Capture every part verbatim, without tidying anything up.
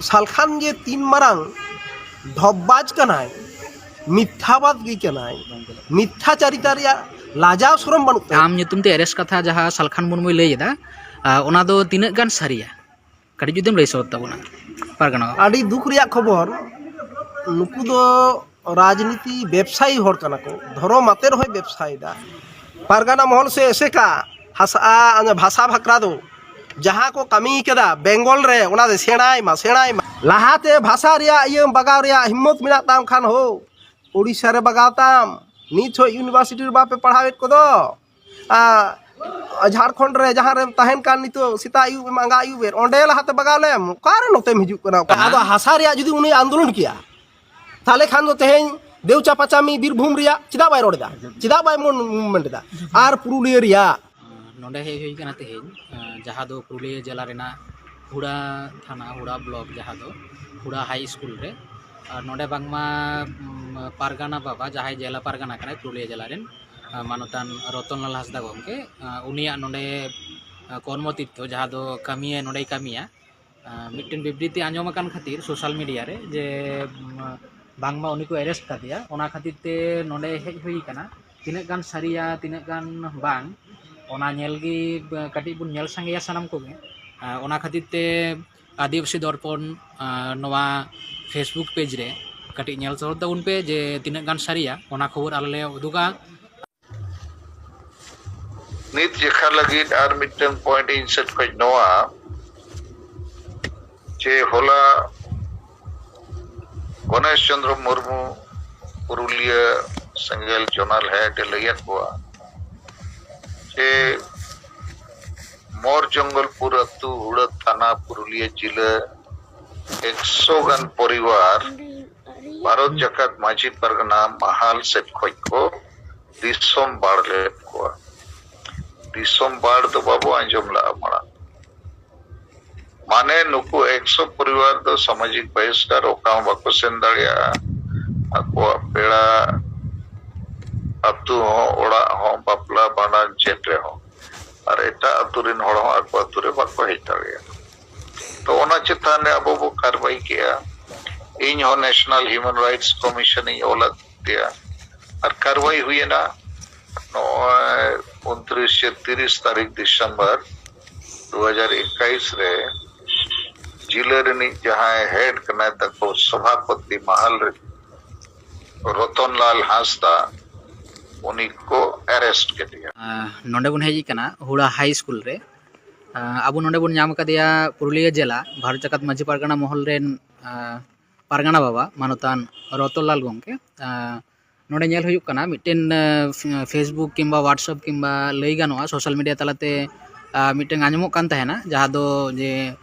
ᱥᱟᱞᱠᱷᱟᱱ ᱡᱮ ᱛᱤᱱ ᱢᱟᱨᱟᱝ ᱰᱷᱚᱯᱵᱟᱡᱽ ᱠᱟᱱᱟᱭ, ᱢᱤᱛᱷᱟᱵᱟᱫ ᱜᱮ ᱠᱟᱱᱟᱭ, ᱢᱤᱛᱷᱟᱪᱟᱨᱤᱛᱟ ᱨᱮᱭᱟᱜ ᱞᱟᱡᱟᱣ ᱥᱚᱨᱚᱢ ᱵᱟᱹᱱᱩᱜ ᱛᱟᱭᱟ᱾ ᱟᱢ ᱧᱩᱛᱩᱢ ᱛᱮ ᱮᱨᱮᱥᱴ ᱠᱟᱛᱷᱟ ᱡᱟᱦᱟᱸ ᱥᱟᱞᱠᱷᱟᱱ ᱢᱩᱨᱢᱩᱭ ᱞᱟᱹᱭ ᱮᱫᱟ, ᱟᱸ, ᱚᱱᱟ ᱫᱚ ᱛᱤᱱᱟᱹᱜ ᱜᱟᱱ ᱥᱟᱹᱨᱤᱭᱟ? ᱠᱟᱹᱴᱤᱡ ᱡᱩᱫᱤᱢ ᱞᱟᱹᱭ ᱥᱚᱫᱚᱨ ᱛᱟᱵᱚᱱᱟ, ᱯᱟᱨᱜᱟᱱᱟ ᱵᱟᱵᱟ᱾ ᱟᱹᱰᱤ ᱫᱩᱠ ᱨᱮᱭᱟᱜ ᱠᱷᱚᱵᱚᱨ, ᱱᱩᱠᱩ ᱫᱚ ᱨᱟᱡᱽᱱᱤᱛᱤ ᱵᱮᱵᱽᱥᱟᱭᱤ ᱦᱚᱲ ᱠᱟᱱᱟ ᱠᱚ, ᱫᱷᱚᱨᱚᱢ ᱟᱛᱮ ᱨᱮᱦᱚᱸᱭ ᱵᱮᱵᱽᱥᱟᱭᱮᱫᱟ᱾ ᱯᱟᱨᱜᱟᱱᱟ ᱢᱚᱦᱚᱞ ᱥᱮ ᱮᱥᱮᱠᱟ ᱦᱟᱥᱟ, ᱚᱱᱟ ᱵᱷᱟᱥᱟ ᱵᱷᱟᱠᱨᱟ ᱫᱚ ᱡᱟᱦᱟᱸ ᱠᱚ ᱠᱟᱹᱢᱤ ᱠᱟᱫᱟ ᱵᱮᱝᱜᱚᱞ ᱨᱮ, ᱚᱱᱟ ᱫᱚ ᱥᱮᱬᱟᱭ ᱢᱟ, ᱥᱮᱬᱟᱭ ᱢᱟ᱾ ᱞᱟᱦᱟᱛᱮ ᱵᱷᱟᱥᱟ ᱨᱮᱭᱟᱜ ᱤᱭᱟᱹ ᱵᱟᱜᱟᱣ ᱨᱮᱭᱟᱜ ᱦᱤᱢᱢᱚᱛ ᱢᱮᱱᱟᱜ ᱛᱟᱢ ᱠᱷᱟᱱ ᱦᱳ, ᱳᱰᱤᱥᱟ ᱨᱮ ᱵᱟᱜᱟᱣ ᱛᱟᱢ, ᱱᱤᱛ ᱦᱚᱸ ᱤᱭᱩᱱᱤᱵᱷᱟᱨᱥᱤᱴᱤ ᱨᱮ ᱵᱟᱯᱮ ᱯᱟᱲᱦᱟᱣᱮᱫ ᱠᱚᱫᱚ᱾ ᱟᱨ ᱡᱷᱟᱲᱠᱷᱚᱸᱰ ᱨᱮ ᱡᱟᱦᱟᱸ ᱨᱮᱢ ᱛᱟᱦᱮᱱ ᱠᱟᱱ ᱱᱤᱛᱚᱜ, ᱥᱮᱛᱟᱜ ᱟᱹᱭᱩᱵ ᱮᱢ ᱟᱸᱜᱟ ᱟᱹᱭᱩᱵ ᱮᱢ, ᱚᱸᱰᱮ ᱞᱟᱦᱟᱛᱮ ᱵᱟᱜᱟᱣ ᱞᱮᱢ, ᱚᱠᱟᱨᱮ ᱱᱚᱛᱮᱢ ᱦᱤᱡᱩᱜ ᱠᱟᱱᱟ? ᱚᱠᱟ ᱠᱟᱱᱟ᱾ ᱟᱫᱚ ᱦᱟᱥᱟ ᱨᱮᱭᱟᱜ ᱡᱩᱫᱤ ᱩᱱᱤ ᱟᱱᱫᱳᱞᱚᱱ ᱠᱮᱭᱟ, ᱛᱟᱦᱞᱮ ᱠᱷᱟᱱ ᱫᱚ ᱛᱮᱦᱮᱧ ᱫᱮᱣᱪᱟ ᱯᱟᱪᱟᱢᱤ ᱵᱤᱨᱵᱷᱩᱢ ᱨᱮᱭᱟᱜ ᱪᱮᱫᱟᱜ ᱵᱟᱭ ᱨᱚᱲ ᱮᱫᱟ? ᱪᱮᱫᱟᱜ ᱵᱟᱭ ᱢᱩᱵᱷᱢᱮᱱᱴ ᱮᱫᱟ? ᱟᱨ ᱯᱩᱨᱩᱞᱤᱭᱟᱹ ᱨᱮᱭᱟᱜ ᱱᱚᱰᱮ ᱦᱮᱡ ᱦᱩᱭ ᱠᱟᱱᱟ ᱛᱮᱦᱮᱧ, ᱟᱸ, ᱡᱟᱦᱟᱸ ᱫᱚ ᱯᱩᱨᱩᱞᱤᱭᱟᱹ ᱡᱮᱞᱟ ᱨᱮᱱᱟᱜ ᱦᱩᱲᱟ ᱛᱷᱟᱱᱟ, ᱦᱩᱲᱟ ᱵᱞᱚᱠ, ᱡᱟᱦᱟᱸ ᱫᱚ ᱦᱩᱲᱟ ᱦᱟᱭ ᱥᱠᱩᱞ ᱨᱮ᱾ ᱟᱨ ᱱᱚᱰᱮ ᱵᱟᱝᱢᱟ, ᱩᱢ, ᱯᱟᱨᱜᱟᱱᱟ ᱵᱟᱵᱟ, ᱡᱟᱦᱟᱸᱭ ᱡᱮᱞᱟ ᱯᱟᱨᱜᱟᱱᱟ ᱠᱟᱱᱟᱭ ᱯᱩᱨᱩᱞᱤᱭᱟᱹ ᱡᱮᱞᱟ ᱨᱮᱱ, ᱟᱸ, ᱢᱟᱱᱚᱛᱟᱱ ᱨᱚᱛᱚᱱᱞᱟᱞ ᱦᱟᱸᱥᱫᱟ ᱜᱚᱢᱠᱮ, ᱟᱸ, ᱩᱱᱤᱭᱟᱜ ᱱᱚᱰᱮ, ᱟᱸ, ᱠᱚᱨᱢᱚ ᱛᱤᱛᱛᱷᱚ, ᱡᱟᱦᱟᱸ ᱫᱚ ᱠᱟᱹᱢᱤᱭᱟᱭ, ᱱᱚᱰᱮᱭ ᱠᱟᱹᱢᱤᱭᱟ, ᱟᱸ, ᱢᱤᱫᱴᱮᱱ ᱵᱤᱵᱨᱤᱛᱤ ᱟᱸᱡᱚᱢ ᱟᱠᱟᱱ ᱠᱷᱟᱹᱛᱤᱨ ᱥᱳᱥᱟᱞ ᱢᱤᱰᱤᱭᱟ ᱨᱮ ᱡᱮ, ᱩᱢ, ᱵᱟᱝᱢᱟ ᱩᱱᱤ ᱠᱚ ᱮᱨᱮᱥᱴ ᱠᱟᱫᱮᱭᱟ, ᱚᱱᱟ ᱠᱷᱟᱹᱛᱤᱨ ᱛᱮ ᱱᱚᱰᱮ ᱦᱮᱡ ᱦᱩᱭ ᱠᱟᱱᱟ᱾ ᱛᱤᱱᱟᱹᱜ ᱜᱟᱱ ᱥᱟᱹᱨᱤᱭᱟ, ᱛᱤᱱᱟᱹᱜ ᱜᱟᱱ ᱵᱟᱝ, ᱚᱱᱟ ᱧᱮᱞ ᱜᱮ, ᱟᱸ, ᱠᱟᱹᱴᱤᱡ ᱵᱚᱱ ᱧᱮᱞ ᱥᱟᱸᱜᱮᱭᱟ ᱥᱟᱱᱟᱢ ᱠᱚᱜᱮ᱾ ᱟᱸ, ᱚᱱᱟ ᱠᱷᱟᱹᱛᱤᱨ ᱛᱮ ᱟᱹᱫᱤᱵᱟᱹᱥᱤ ᱫᱚᱨᱯᱚᱱ, ᱟᱸ, ᱱᱚᱣᱟ Facebook ᱯᱮᱡᱽ ᱨᱮ ᱠᱟᱹᱴᱤᱡ ᱧᱮᱞ ᱥᱚᱫᱚᱨ ᱛᱟᱵᱚᱱ ᱯᱮ ᱡᱮ ᱛᱤᱱᱟᱹᱜ ᱜᱟᱱ ᱥᱟᱹᱨᱤᱭᱟ, ᱚᱱᱟ ᱠᱷᱚᱵᱚᱨ ᱟᱞᱮ ᱞᱮ ᱩᱫᱩᱜᱟ᱾ ᱱᱤᱛ ᱡᱮᱠᱷᱟ ᱞᱟᱹᱜᱤᱫ ᱟᱨ ᱢᱤᱫᱴᱟᱝ ᱯᱚᱭᱮᱱᱴ ᱤᱧ ᱥᱮᱫ ᱠᱷᱚᱱ ᱱᱚᱣᱟ, ᱡᱮ ᱦᱚᱞᱟ ᱜᱚᱱᱮᱥ ᱪᱚᱸᱫᱽᱨᱚ ᱢᱩᱨᱢᱩ ᱯᱩᱨᱩᱞᱤᱭᱟᱹ ᱥᱮᱸᱜᱮᱞ ᱡᱚᱱᱟᱞ ᱦᱮᱰ ᱮ ᱞᱟᱹᱭᱟᱫ ᱠᱚᱣᱟ ᱡᱮ ᱢᱚᱨ ᱡᱚᱝᱜᱚᱞᱯᱩᱨ ᱟᱹᱛᱩ, ᱦᱩᱲᱟᱹ ᱛᱷᱟᱱᱟ, ᱯᱩᱨᱩᱞᱤᱭᱟᱹ ᱡᱤᱞᱟᱹ, ᱮᱠᱥᱚ ᱜᱟᱱ ᱯᱚᱨᱤᱵᱟᱨ ᱵᱷᱟᱨᱚᱛ ᱡᱟᱠᱟᱛ ᱢᱟᱹᱡᱷᱤ ᱯᱟᱨᱜᱟᱱᱟ ᱢᱟᱦᱟᱞ ᱥᱮᱫ ᱠᱷᱚᱱ ᱠᱚ ᱫᱤᱥᱚᱢ ᱵᱟᱲ ᱞᱮᱫ ᱠᱚᱣᱟ᱾ ᱫᱤᱥᱚᱢ ᱵᱟᱲ ᱫᱚ ᱵᱟᱵᱚ ᱟᱸᱡᱚᱢ ᱞᱟᱜᱼᱟ ᱢᱟᱲᱟᱝ᱾ ᱢᱟᱱᱮ ᱱᱩᱠᱩ ᱮᱠᱥᱚ ᱯᱚᱨᱤᱵᱟᱨ ᱫᱚ ᱥᱟᱢᱟᱡᱤᱠ ᱵᱟᱦᱤᱥᱠᱟᱨ, ᱚᱠᱟ ᱦᱚᱸ ᱵᱟᱠᱚ ᱥᱮᱱ ᱫᱟᱲᱮᱭᱟᱜᱼᱟ᱾ ᱟᱠᱚᱣᱟᱜ ᱯᱮᱲᱟ ᱟᱹᱛᱩ ᱦᱚᱸ, ᱚᱲᱟᱜ ᱦᱚᱸ, ᱵᱟᱯᱞᱟ ᱵᱷᱟᱸᱰᱟᱱ ᱪᱮᱫ ᱨᱮᱦᱚᱸ, ᱟᱨ ᱮᱴᱟᱜ ᱟᱹᱛᱩ ᱨᱮᱱ ᱦᱚᱲ ᱦᱚᱸ ᱟᱠᱚ ᱟᱹᱛᱩ ᱨᱮ ᱵᱟᱠᱚ ᱦᱮᱡ ᱫᱟᱲᱮᱭᱟᱜᱼᱟ᱾ ᱛᱚ ᱚᱱᱟ ᱪᱮᱛᱟᱱ ᱨᱮ ᱟᱵᱚ ᱵᱚ ᱠᱟᱨᱣᱟᱭ ᱠᱮᱜᱼᱟ᱾ ᱤᱧ ᱦᱚᱸ National Human Rights Commission ᱤᱧ ᱚᱞ ᱟᱫᱮᱭᱟ ᱟᱨ ᱠᱟᱨᱣᱟᱭ ᱦᱩᱭᱮᱱᱟ᱾ ᱱᱚᱜᱼᱚᱭ ᱩᱱᱛᱨᱤᱥ ᱥᱮ ᱛᱤᱨᱤᱥ ᱛᱟᱹᱨᱤᱠᱷ ᱰᱤᱥᱮᱢᱵᱚᱨ ᱫᱩ ᱦᱟᱡᱟᱨ ᱮᱠᱟᱭᱤᱥ ᱨᱮ ᱡᱤᱞᱟᱹ ᱨᱤᱱᱤᱡ ᱡᱟᱦᱟᱸᱭ ᱦᱮᱰ ᱠᱟᱱᱟᱭ ᱛᱟᱠᱚ ᱥᱚᱵᱷᱟᱯᱚᱛᱤ ᱢᱟᱦᱟᱞ ᱨᱮ ᱨᱚᱛᱚᱱᱞᱟᱞ ᱦᱟᱸᱥᱫᱟ, ᱩᱱᱤ ᱠᱚ ᱮᱨᱮᱥᱴ ᱠᱮᱫᱮᱭᱟ᱾ ᱟᱸ, ᱱᱚᱰᱮ ᱵᱚᱱ ᱦᱮᱡ ᱟᱠᱟᱱᱟ ᱦᱩᱲᱟ ᱦᱟᱭ ᱥᱠᱩᱞ ᱨᱮ᱾ ᱟᱸ, ᱟᱵᱚ ᱱᱚᱰᱮ ᱵᱚᱱ ᱧᱟᱢ ᱟᱠᱟᱫᱮᱭᱟ ᱯᱩᱨᱩᱞᱤᱭᱟᱹ ᱡᱮᱞᱟ ᱵᱷᱟᱨᱚᱛ ᱡᱟᱠᱟᱛ ᱢᱟᱹᱡᱷᱤ ᱯᱟᱨᱜᱟᱱᱟ ᱢᱚᱦᱚᱞ ᱨᱮᱱ, ᱟᱸ, ᱯᱟᱨᱜᱟᱱᱟ ᱵᱟᱵᱟ ᱢᱟᱱᱚᱛᱟᱱ ᱨᱚᱛᱚᱱᱞᱟᱞ ᱜᱚᱢᱠᱮ᱾ ᱟᱸ, ᱱᱚᱰᱮ ᱧᱮᱞ ᱦᱩᱭᱩᱜ ᱠᱟᱱᱟ ᱢᱤᱫᱴᱮᱱ, ᱟᱸ, ᱯᱷᱮ-, Facebook ᱠᱤᱝᱵᱟ WhatsApp ᱠᱤᱝᱵᱟ ᱞᱟᱹᱭ ᱜᱟᱱᱚᱜᱼᱟ ᱥᱳᱥᱟᱞ ᱢᱤᱰᱤᱭᱟ ᱛᱟᱞᱟᱛᱮ, ᱟᱸ, ᱢᱤᱫᱴᱮᱱ ᱟᱸᱡᱚᱢᱚᱜ ᱠᱟᱱ ᱛᱟᱦᱮᱱᱟ, ᱡᱟᱦᱟᱸ ᱫᱚ ᱡᱮ,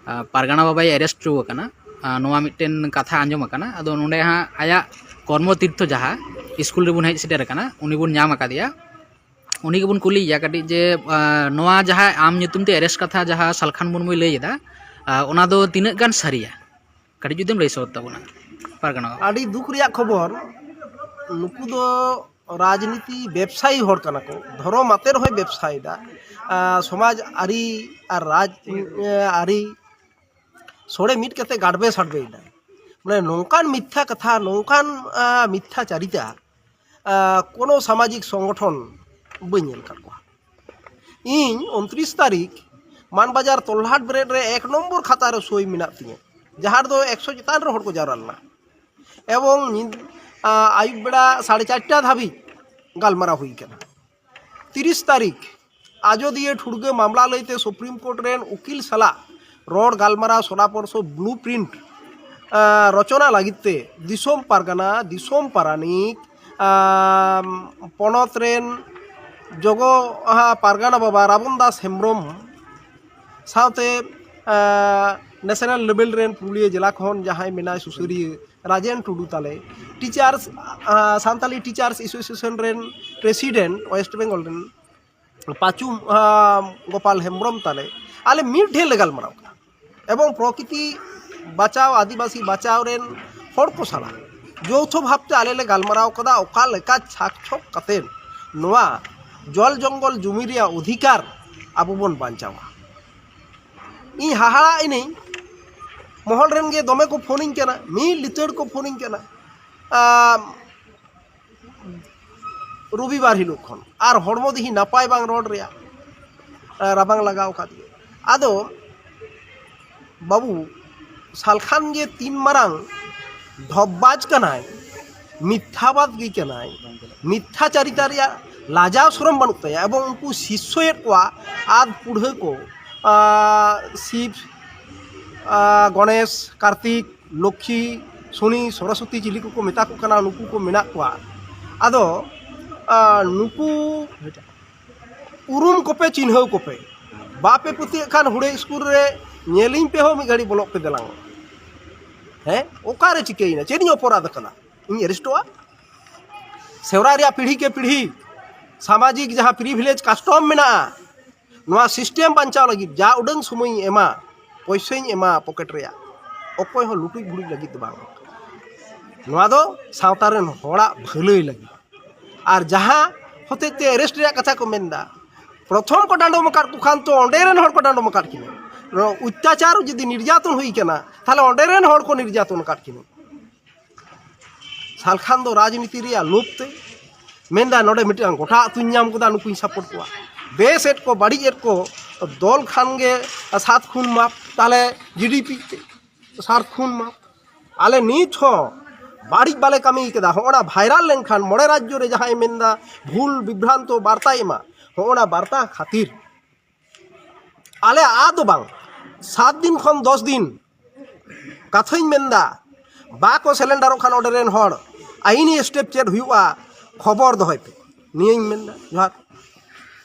ᱟᱸ, ᱯᱟᱨᱜᱟᱱᱟ ᱵᱟᱵᱟᱭ ᱮᱨᱮᱥᱴ ᱦᱚᱪᱚ ᱟᱠᱟᱱᱟ᱾ ᱟᱸ, ᱱᱚᱣᱟ ᱢᱤᱫᱴᱮᱱ ᱠᱟᱛᱷᱟ ᱟᱸᱡᱚᱢ ᱟᱠᱟᱱᱟ᱾ ᱟᱫᱚ ᱱᱚᱰᱮ ᱦᱟᱸᱜ ᱟᱭᱟᱜ ᱠᱚᱨᱢᱚ ᱛᱤᱨᱛᱷᱚ ᱡᱟᱦᱟᱸ ᱥᱠᱩᱞ ᱨᱮᱵᱚᱱ ᱦᱮᱡ ᱥᱮᱴᱮᱨ ᱟᱠᱟᱱᱟ, ᱩᱱᱤ ᱵᱚᱱ ᱧᱟᱢ ᱟᱠᱟᱫᱮᱭᱟ᱾ ᱩᱱᱤ ᱜᱮᱵᱚᱱ ᱠᱩᱞᱤᱭᱮᱭᱟ ᱠᱟᱹᱴᱤᱡ ᱡᱮ, ᱟᱸ, ᱱᱚᱣᱟ ᱡᱟᱦᱟᱸ ᱟᱢ ᱧᱩᱛᱩᱢ ᱛᱮ ᱮᱨᱮᱥᱴ ᱠᱟᱛᱷᱟ ᱡᱟᱦᱟᱸ ᱥᱟᱞᱠᱷᱟᱱ ᱢᱩᱨᱢᱩᱭ ᱞᱟᱹᱭ ᱮᱫᱟ, ᱟᱸ, ᱚᱱᱟ ᱫᱚ ᱛᱤᱱᱟᱹᱜ ᱜᱟᱱ ᱥᱟᱹᱨᱤᱭᱟ? ᱠᱟᱹᱴᱤᱡ ᱡᱩᱫᱤᱢ ᱞᱟᱹᱭ ᱥᱚᱫᱚᱨ ᱛᱟᱵᱚᱱᱟ ᱯᱟᱨᱜᱟᱱᱟ ᱵᱟᱵᱟ᱾ ᱟᱹᱰᱤ ᱫᱩᱠ ᱨᱮᱭᱟᱜ ᱠᱷᱚᱵᱚᱨ, ᱱᱩᱠᱩ ᱫᱚ ᱨᱟᱡᱽᱱᱤᱛᱤ ᱵᱮᱵᱽᱥᱟᱭᱤ ᱦᱚᱲ ᱠᱟᱱᱟ ᱠᱚ, ᱫᱷᱚᱨᱚᱢ ᱟᱛᱮ ᱨᱮᱦᱚᱸᱭ ᱵᱮᱵᱽᱥᱟᱭᱮᱫᱟ᱾ ᱟᱸ, ᱥᱚᱢᱟᱡᱽ ᱟᱹᱨᱤ ᱟᱨ ᱨᱟᱡᱽ, ᱟᱸ, ᱟᱹᱨᱤ ᱥᱚᱲᱮ ᱢᱤᱫ ᱠᱟᱛᱮ ᱜᱟᱰᱵᱮ ᱥᱟᱰᱵᱮᱭᱮᱫᱟ᱾ ᱢᱟᱱᱮ ᱱᱚᱝᱠᱟᱱ ᱢᱤᱛᱷᱭᱟ ᱠᱟᱛᱷᱟ, ᱱᱚᱝᱠᱟᱱ, ᱟᱸ, ᱢᱤᱛᱷᱭᱟᱪᱟᱨᱤᱛᱟ, ᱟᱸ, ᱠᱳᱱᱳ ᱥᱟᱢᱟᱡᱤᱠ ᱥᱚᱝᱜᱚᱴᱷᱚᱱ ᱵᱟᱹᱧ ᱧᱮᱞ ᱟᱠᱟᱫ ᱠᱚᱣᱟ᱾ ᱤᱧ ᱩᱱᱛᱨᱤᱥ ᱛᱟᱹᱨᱤᱠᱷ ᱢᱟᱱᱵᱟᱡᱟᱨ ᱛᱚᱞᱦᱟᱴ ᱵᱨᱮᱰ ᱨᱮ ᱮᱠ ᱱᱚᱢᱵᱚᱨ ᱠᱷᱟᱛᱟ ᱨᱮ ᱥᱳᱭ ᱢᱮᱱᱟᱜ ᱛᱤᱧᱟᱹ, ᱡᱟᱦᱟᱸ ᱨᱮᱫᱚ ᱮᱠᱥᱚ ᱪᱮᱛᱟᱱ ᱨᱮ ᱦᱚᱲ ᱠᱚ ᱡᱟᱣᱨᱟ ᱞᱮᱱᱟ᱾ ᱮᱵᱚᱝ ᱧᱤᱫ-, ᱟ, ᱟᱹᱭᱩᱵ ᱵᱮᱲᱟ ᱥᱟᱲᱮ ᱪᱟᱨᱴᱟ ᱫᱷᱟᱹᱵᱤᱡ ᱜᱟᱞᱢᱟᱨᱟᱣ ᱦᱩᱭ ᱠᱟᱱᱟ᱾ ᱛᱤᱨᱤᱥ ᱛᱟᱹᱨᱤᱠᱷ ᱟᱡᱚᱫᱤᱭᱟᱹ ᱴᱷᱩᱲᱜᱟᱹ ᱢᱟᱢᱞᱟ ᱞᱟᱹᱭᱛᱮ ᱥᱩᱯᱨᱤᱢ ᱠᱳᱨᱴ ᱨᱮᱱ ᱩᱠᱤᱞ ᱥᱟᱞᱟᱜ ᱨᱚᱲ ᱜᱟᱞᱢᱟᱨᱟᱣ ᱥᱚᱨᱟᱯᱚᱨᱥᱚ ᱵᱞᱩ ᱯᱨᱤᱱᱴ, ᱟ, ᱨᱚᱪᱚᱱᱟ ᱞᱟᱹᱜᱤᱫ ᱛᱮ ᱫᱤᱥᱚᱢ ᱯᱟᱨᱜᱟᱱᱟ, ᱫᱤᱥᱚᱢ ᱯᱟᱨᱟᱱᱤᱠ, ᱟ, ᱯᱚᱱᱚᱛ ᱨᱮᱱ ᱡᱚᱜᱚ, ᱟ, ᱯᱟᱨᱜᱟᱱᱟ ᱵᱟᱵᱟ ᱨᱟᱵᱚᱱ ᱫᱟᱥ ᱦᱮᱢᱵᱨᱚᱢ ᱥᱟᱶᱛᱮ, ᱟ, ᱱᱮᱥᱱᱟᱞ ᱞᱮᱵᱮᱞ ᱨᱮᱱ ᱯᱩᱨᱩᱞᱤᱭᱟᱹ ᱡᱮᱞᱟ ᱠᱷᱚᱱ ᱡᱟᱦᱟᱸᱭ ᱢᱮᱱᱟᱭ ᱥᱩᱥᱟᱹᱨᱤᱭᱟᱹ ᱨᱟᱡᱮᱱ ᱴᱩᱰᱩ ᱛᱟᱞᱮ, ᱴᱤᱪᱟᱨᱥ, ᱟ, ᱥᱟᱱᱛᱟᱞᱤ ᱴᱤᱪᱟᱨᱥ ᱮᱥᱳᱥᱤᱭᱮᱥᱚᱱ ᱨᱮᱱ ᱯᱨᱮᱥᱤᱰᱮᱱᱴ ᱳᱭᱮᱥᱴ ᱵᱮᱝᱜᱚᱞ ᱨᱮᱱ ᱯᱟᱪᱩ, ᱟ, ᱜᱳᱯᱟᱞ ᱦᱮᱢᱵᱨᱚᱢ ᱛᱟᱞᱮ, ᱟᱞᱮ ᱢᱤᱫ ᱴᱷᱮᱱ ᱞᱮ ᱜᱟᱞᱢᱟᱨᱟᱣ ᱠᱟᱱᱟ᱾ ᱮᱵᱚᱝ ᱯᱨᱚᱠᱨᱤᱛᱤ ᱵᱟᱪᱟᱣ, ᱟᱹᱫᱤᱵᱟᱹᱥᱤ ᱵᱟᱪᱟᱣ ᱨᱮᱱ ᱦᱚᱲ ᱠᱚ ᱥᱟᱞᱟᱜ ᱡᱳᱣᱛᱷᱚ ᱵᱷᱟᱵᱽᱛᱮ ᱟᱞᱮ ᱞᱮ ᱜᱟᱞᱢᱟᱨᱟᱣ ᱠᱟᱫᱟ, ᱚᱠᱟ ᱞᱮᱠᱟ ᱪᱷᱟᱠ ᱪᱷᱚᱠ ᱠᱟᱛᱮ ᱱᱚᱣᱟ ᱡᱚᱞ ᱡᱚᱝᱜᱚᱞ ᱡᱩᱢᱤ ᱨᱮᱭᱟᱜ ᱚᱫᱷᱤᱠᱟᱨ ᱟᱵᱚ ᱵᱚᱱ ᱵᱟᱧᱪᱟᱣᱟ᱾ ᱤᱧ ᱦᱟᱦᱟᱲᱟᱜ ᱮᱱᱟᱹᱧ᱾ ᱢᱚᱦᱚᱞ ᱨᱮᱱ ᱜᱮ ᱫᱚᱢᱮ ᱠᱚ ᱯᱷᱳᱱᱤᱧ ᱠᱟᱱᱟ, ᱢᱤᱫ ᱞᱤᱛᱟᱹᱲ ᱠᱚ ᱯᱷᱳᱱᱤᱧ ᱠᱟᱱᱟ᱾ ᱟᱢ, ᱨᱚᱵᱤᱵᱟᱨ ᱦᱤᱞᱳᱜ ᱠᱷᱚᱱ ᱟᱨ ᱦᱚᱲᱢᱚ ᱫᱤᱦᱤ ᱱᱟᱯᱟᱭ ᱵᱟᱝ ᱨᱚᱲ ᱨᱮᱭᱟᱜ, ᱟᱨ ᱨᱟᱵᱟᱝ ᱞᱟᱜᱟᱣ ᱠᱟᱫᱮᱭᱟ᱾ ᱟᱫᱚ ᱵᱟᱹᱵᱩ, ᱥᱟᱞᱠᱷᱟᱱ ᱡᱮ ᱛᱤᱱ ᱢᱟᱨᱟᱝ ᱰᱷᱚᱯᱵᱟᱡᱽ ᱠᱟᱱᱟᱭ, ᱢᱤᱛᱷᱟᱵᱟᱫᱽ ᱜᱮ ᱠᱟᱱᱟᱭ, ᱢᱤᱛᱷᱟᱪᱟᱨᱤᱛᱟ ᱨᱮᱭᱟᱜ ᱞᱟᱡᱟᱣ ᱥᱚᱨᱚᱢ ᱵᱟᱹᱱᱩᱜ ᱛᱟᱭᱟ᱾ ᱮᱵᱚᱝ ᱩᱱᱠᱩ ᱥᱤᱥᱥᱚᱭᱮᱫ ᱠᱚᱣᱟ ᱟᱫ ᱯᱩᱲᱦᱟᱹ ᱠᱚ, ᱟᱨ ᱥᱤᱵ, ᱟᱨ ᱜᱚᱱᱮᱥ, ᱠᱟᱨᱛᱤᱠ, ᱞᱚᱠᱠᱷᱤ, ᱥᱚᱱᱤ, ᱥᱚᱨᱚᱥᱚᱛᱤ ᱪᱤᱞᱤ ᱠᱚᱠᱚ ᱢᱮᱛᱟ ᱠᱚ ᱠᱟᱱᱟ, ᱱᱩᱠᱩ ᱠᱚ ᱢᱮᱱᱟᱜ ᱠᱚᱣᱟ᱾ ᱟᱫᱚ ᱟᱨ ᱱᱩᱠᱩ ᱩᱨᱩᱢ ᱠᱚᱯᱮ, ᱪᱤᱱᱦᱟᱹᱣ ᱠᱚᱯᱮ᱾ ᱵᱟᱯᱮ ᱯᱟᱹᱛᱭᱟᱹᱜ ᱠᱷᱟᱱ ᱦᱩᱲᱟᱹ ᱥᱠᱩᱞ ᱨᱮ ᱧᱮᱞᱤᱧ ᱯᱮ ᱦᱳ, ᱢᱤᱫ ᱜᱷᱟᱹᱲᱤ ᱵᱚᱞᱚᱜ ᱯᱮ ᱫᱮᱞᱟᱝ᱾ ᱦᱮᱸ, ᱚᱠᱟᱨᱮ ᱪᱤᱠᱟᱹᱭᱮᱱᱟ? ᱪᱮᱫ ᱤᱧ ᱚᱯᱚᱨᱟᱫᱷ ᱠᱟᱫᱟ? ᱤᱧ ᱮᱨᱮᱥᱴᱚᱜᱼᱟ? ᱥᱮᱣᱨᱟ ᱨᱮᱭᱟᱜ ᱯᱤᱲᱦᱤ ᱠᱮ ᱯᱤᱲᱦᱤ ᱥᱟᱢᱟᱡᱤᱠ ᱡᱟᱦᱟᱸ ᱯᱨᱤᱵᱷᱤᱞᱮᱡᱽ ᱠᱟᱥᱴᱚᱢ ᱢᱮᱱᱟᱜᱼᱟ, ᱱᱚᱣᱟ ᱥᱤᱥᱴᱮᱢ ᱵᱟᱧᱪᱟᱣ ᱞᱟᱹᱜᱤᱫ ᱡᱟ ᱩᱰᱟᱹᱝ ᱥᱚᱢᱚᱭᱤᱧ ᱮᱢᱟ, ᱯᱚᱭᱥᱟᱧ ᱮᱢᱟ ᱯᱚᱠᱮᱴ ᱨᱮᱭᱟᱜ, ᱚᱠᱚᱭ ᱦᱚᱸ ᱞᱩᱴᱩᱡ ᱵᱷᱩᱲᱩᱡ ᱞᱟᱹᱜᱤᱫ ᱫᱚ ᱵᱟᱝ᱾ ᱱᱚᱣᱟ ᱫᱚ ᱥᱟᱶᱛᱟ ᱨᱮᱱ ᱦᱚᱲᱟᱜ ᱵᱷᱟᱹᱞᱟᱹᱭ ᱞᱟᱹᱜᱤᱫ᱾ ᱟᱨ ᱡᱟᱦᱟᱸ ᱦᱚᱛᱮᱡ ᱛᱮ ᱮᱨᱮᱥᱴ ᱨᱮᱭᱟᱜ ᱠᱟᱛᱷᱟ ᱠᱚ ᱢᱮᱱᱫᱟ, ᱯᱨᱚᱛᱷᱚᱢ ᱠᱚ ᱰᱟᱸᱰᱚᱢ ᱟᱠᱟᱫ ᱠᱚ ᱠᱷᱟᱱ ᱛᱚ ᱚᱸᱰᱮ ᱨᱮᱱ ᱦᱚᱲ ᱠᱚ ᱰᱟᱸᱰᱚᱢ ᱟᱠᱟᱫ ᱠᱤᱱᱟ᱾ ᱱᱚᱣᱟ ᱚᱛᱛᱟᱪᱟᱨ ᱡᱩᱫᱤ ᱱᱤᱨᱡᱟᱛᱚᱱ ᱦᱩᱭ ᱠᱟᱱᱟ, ᱛᱟᱦᱞᱮ ᱚᱸᱰᱮ ᱨᱮᱱ ᱦᱚᱲ ᱠᱚ ᱱᱤᱨᱡᱟᱛᱚᱱ ᱟᱠᱟᱫ ᱠᱤᱱᱟ᱾ ᱥᱟᱞᱠᱷᱟᱱ ᱫᱚ ᱨᱟᱡᱽᱱᱤᱛᱤ ᱨᱮᱭᱟᱜ ᱞᱳᱵᱷ ᱛᱮ ᱢᱮᱱᱫᱟ, ᱱᱚᱰᱮ ᱢᱤᱫᱴᱟᱝ ᱜᱚᱴᱟ ᱟᱹᱛᱩᱧ ᱧᱟᱢ ᱠᱮᱫᱟ, ᱱᱩᱠᱩᱧ ᱥᱟᱯᱳᱨᱴ ᱠᱚᱣᱟ᱾ ᱵᱮᱥ ᱮᱫ ᱠᱚ, ᱵᱟᱹᱲᱤᱡ ᱮᱫ ᱠᱚ, ᱫᱚᱞ ᱠᱷᱟᱱ ᱜᱮ ᱥᱟᱛ ᱠᱷᱩᱱ ᱢᱟᱯ, ᱛᱟᱦᱞᱮ ᱡᱤᱰᱤᱯᱤ ᱛᱮ ᱥᱟᱛ ᱠᱷᱩᱱ ᱢᱟᱯ᱾ ᱟᱞᱮ ᱱᱤᱛ ᱦᱚᱸ ᱵᱟᱹᱲᱤᱡ ᱵᱟᱞᱮ ᱠᱟᱹᱢᱤ ᱠᱮᱫᱟ᱾ ᱦᱚᱸᱜᱼᱚ ᱱᱟ ᱵᱷᱟᱭᱨᱟᱞ ᱞᱮᱱᱠᱷᱟᱱ ᱢᱚᱬᱮ ᱨᱟᱡᱽᱡᱚ ᱨᱮ ᱡᱟᱦᱟᱸᱭ ᱢᱮᱱᱫᱟ ᱵᱷᱩᱞ ᱵᱤᱵᱷᱨᱟᱱᱛᱚ ᱵᱟᱨᱛᱟᱭ ᱮᱢᱟ, ᱦᱚᱸᱜᱼᱚ ᱱᱟ ᱵᱟᱨᱛᱟ ᱠᱷᱟᱹᱛᱤᱨ ᱟᱞᱮ ᱟᱫ ᱫᱚ ᱵᱟᱝ, ᱥᱟᱛ ᱫᱤᱱ ᱠᱷᱚᱱ ᱫᱚᱥ ᱫᱤᱱ ᱠᱟᱛᱷᱟᱧ ᱢᱮᱱᱫᱟ, ᱵᱟᱠᱚ ᱥᱮᱞᱮᱱᱰᱟᱨᱚᱜ ᱠᱷᱟᱱ ᱚᱸᱰᱮ ᱨᱮᱱ ᱦᱚᱲ ᱟᱭᱤᱱᱤ ᱥᱴᱮᱯ ᱪᱮᱫ ᱦᱩᱭᱩᱜᱼᱟ, ᱠᱷᱚᱵᱚᱨ ᱫᱚᱦᱚᱭ ᱯᱮ᱾ ᱱᱤᱭᱟᱹᱧ ᱢᱮᱱᱫᱟ᱾ ᱡᱚᱦᱟᱨ᱾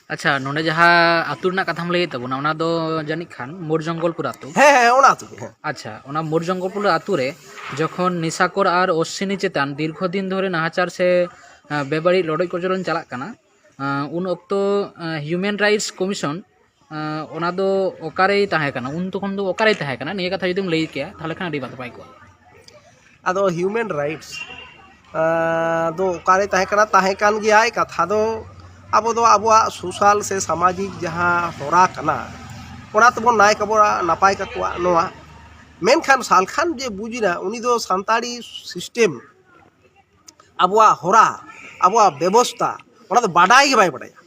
ᱟᱪᱪᱷᱟ, ᱱᱚᱰᱮ ᱡᱟᱦᱟᱸ ᱟᱹᱛᱩ ᱨᱮᱱᱟᱜ ᱠᱟᱛᱷᱟᱢ ᱞᱟᱹᱭᱮᱫ ᱛᱟᱵᱚᱱᱟ, ᱚᱱᱟ ᱫᱚ ᱡᱟᱹᱱᱤᱡ ᱠᱷᱟᱱ ᱢᱳᱨ ᱡᱚᱝᱜᱚᱞᱯᱩᱨ ᱟᱹᱛᱩ᱾ ᱦᱮᱸ, ᱦᱮᱸ, ᱚᱱᱟ ᱟᱹᱛᱩ ᱜᱮ, ᱦᱮᱸ᱾ ᱟᱪᱪᱷᱟ, ᱚᱱᱟ ᱢᱳᱨ ᱡᱚᱝᱜᱚᱞᱯᱩᱨ ᱟᱹᱛᱩ ᱨᱮ ᱡᱚᱠᱷᱚᱱ ᱱᱤᱥᱟᱠᱚᱨ ᱟᱨ ᱚᱥᱥᱤᱱᱤ ᱪᱮᱛᱟᱱ ᱫᱤᱨᱜᱷᱚ ᱫᱤᱱ ᱫᱷᱚᱨᱮ ᱱᱟᱦᱟᱪᱟᱨ ᱥᱮ, ᱟᱸ, ᱵᱮᱵᱟᱹᱲᱤᱡ ᱨᱚᱰᱚᱡ ᱠᱚᱪᱞᱚᱱ ᱪᱟᱞᱟᱜ ᱠᱟᱱᱟ, ᱟᱸ, ᱩᱱ ᱚᱠᱛᱚ, ᱟᱸ, ᱦᱤᱭᱩᱢᱮᱱ ᱨᱟᱭᱤᱴᱥ ᱠᱚᱢᱤᱥᱚᱱ, ᱟᱸ, ᱚᱱᱟ ᱫᱚ ᱚᱠᱟᱨᱮᱭ ᱛᱟᱦᱮᱸ ᱠᱟᱱᱟ? ᱩᱱ ᱛᱚᱠᱷᱚᱱ ᱫᱚ ᱚᱠᱟᱨᱮᱭ ᱛᱟᱦᱮᱸ ᱠᱟᱱᱟ? ᱱᱤᱭᱟᱹ ᱠᱟᱛᱷᱟ ᱡᱩᱫᱤᱢ ᱞᱟᱹᱭ ᱠᱮᱭᱟ, ᱛᱟᱦᱚᱞᱮ ᱠᱷᱟᱱ ᱟᱹᱰᱤ ᱱᱟᱯᱟᱭ ᱠᱚᱜᱼᱟ᱾ ᱟᱫᱚ ᱦᱤᱭᱩᱢᱮᱱ ᱨᱟᱭᱤᱴᱥ, ᱟᱸ, ᱫᱚ ᱚᱠᱟᱨᱮ ᱛᱟᱦᱮᱸ ᱠᱟᱱᱟ? ᱛᱟᱦᱮᱸ ᱠᱟᱱ ᱜᱮᱭᱟᱭ᱾ ᱠᱟᱛᱷᱟ ᱫᱚ ᱟᱵᱚ ᱫᱚ ᱟᱵᱚᱣᱟᱜ ᱥᱳᱥᱟᱞ ᱥᱮ ᱥᱟᱢᱟᱡᱤᱠ ᱡᱟᱦᱟᱸ ᱦᱚᱨᱟ ᱠᱟᱱᱟ, ᱚᱱᱟ ᱛᱮᱵᱚᱱ ᱱᱟᱭ ᱠᱟᱵᱚᱱᱟ, ᱱᱟᱯᱟᱭ ᱠᱟᱠᱚᱣᱟ ᱱᱚᱣᱟ᱾ ᱢᱮᱱᱠᱷᱟᱱ ᱥᱟᱞᱠᱷᱟᱱ ᱡᱮ ᱵᱩᱡᱽ ᱮᱱᱟ, ᱩᱱᱤ ᱫᱚ ᱥᱟᱱᱛᱟᱲᱤ system, ᱟᱵᱚᱣᱟᱜ ᱦᱚᱨᱟ, ᱟᱵᱚᱣᱟᱜ ᱵᱮᱵᱚᱥᱛᱟ, ᱚᱱᱟ ᱫᱚ ᱵᱟᱰᱟᱭ ᱜᱮ ᱵᱟᱭ ᱵᱟᱰᱟᱭᱟ᱾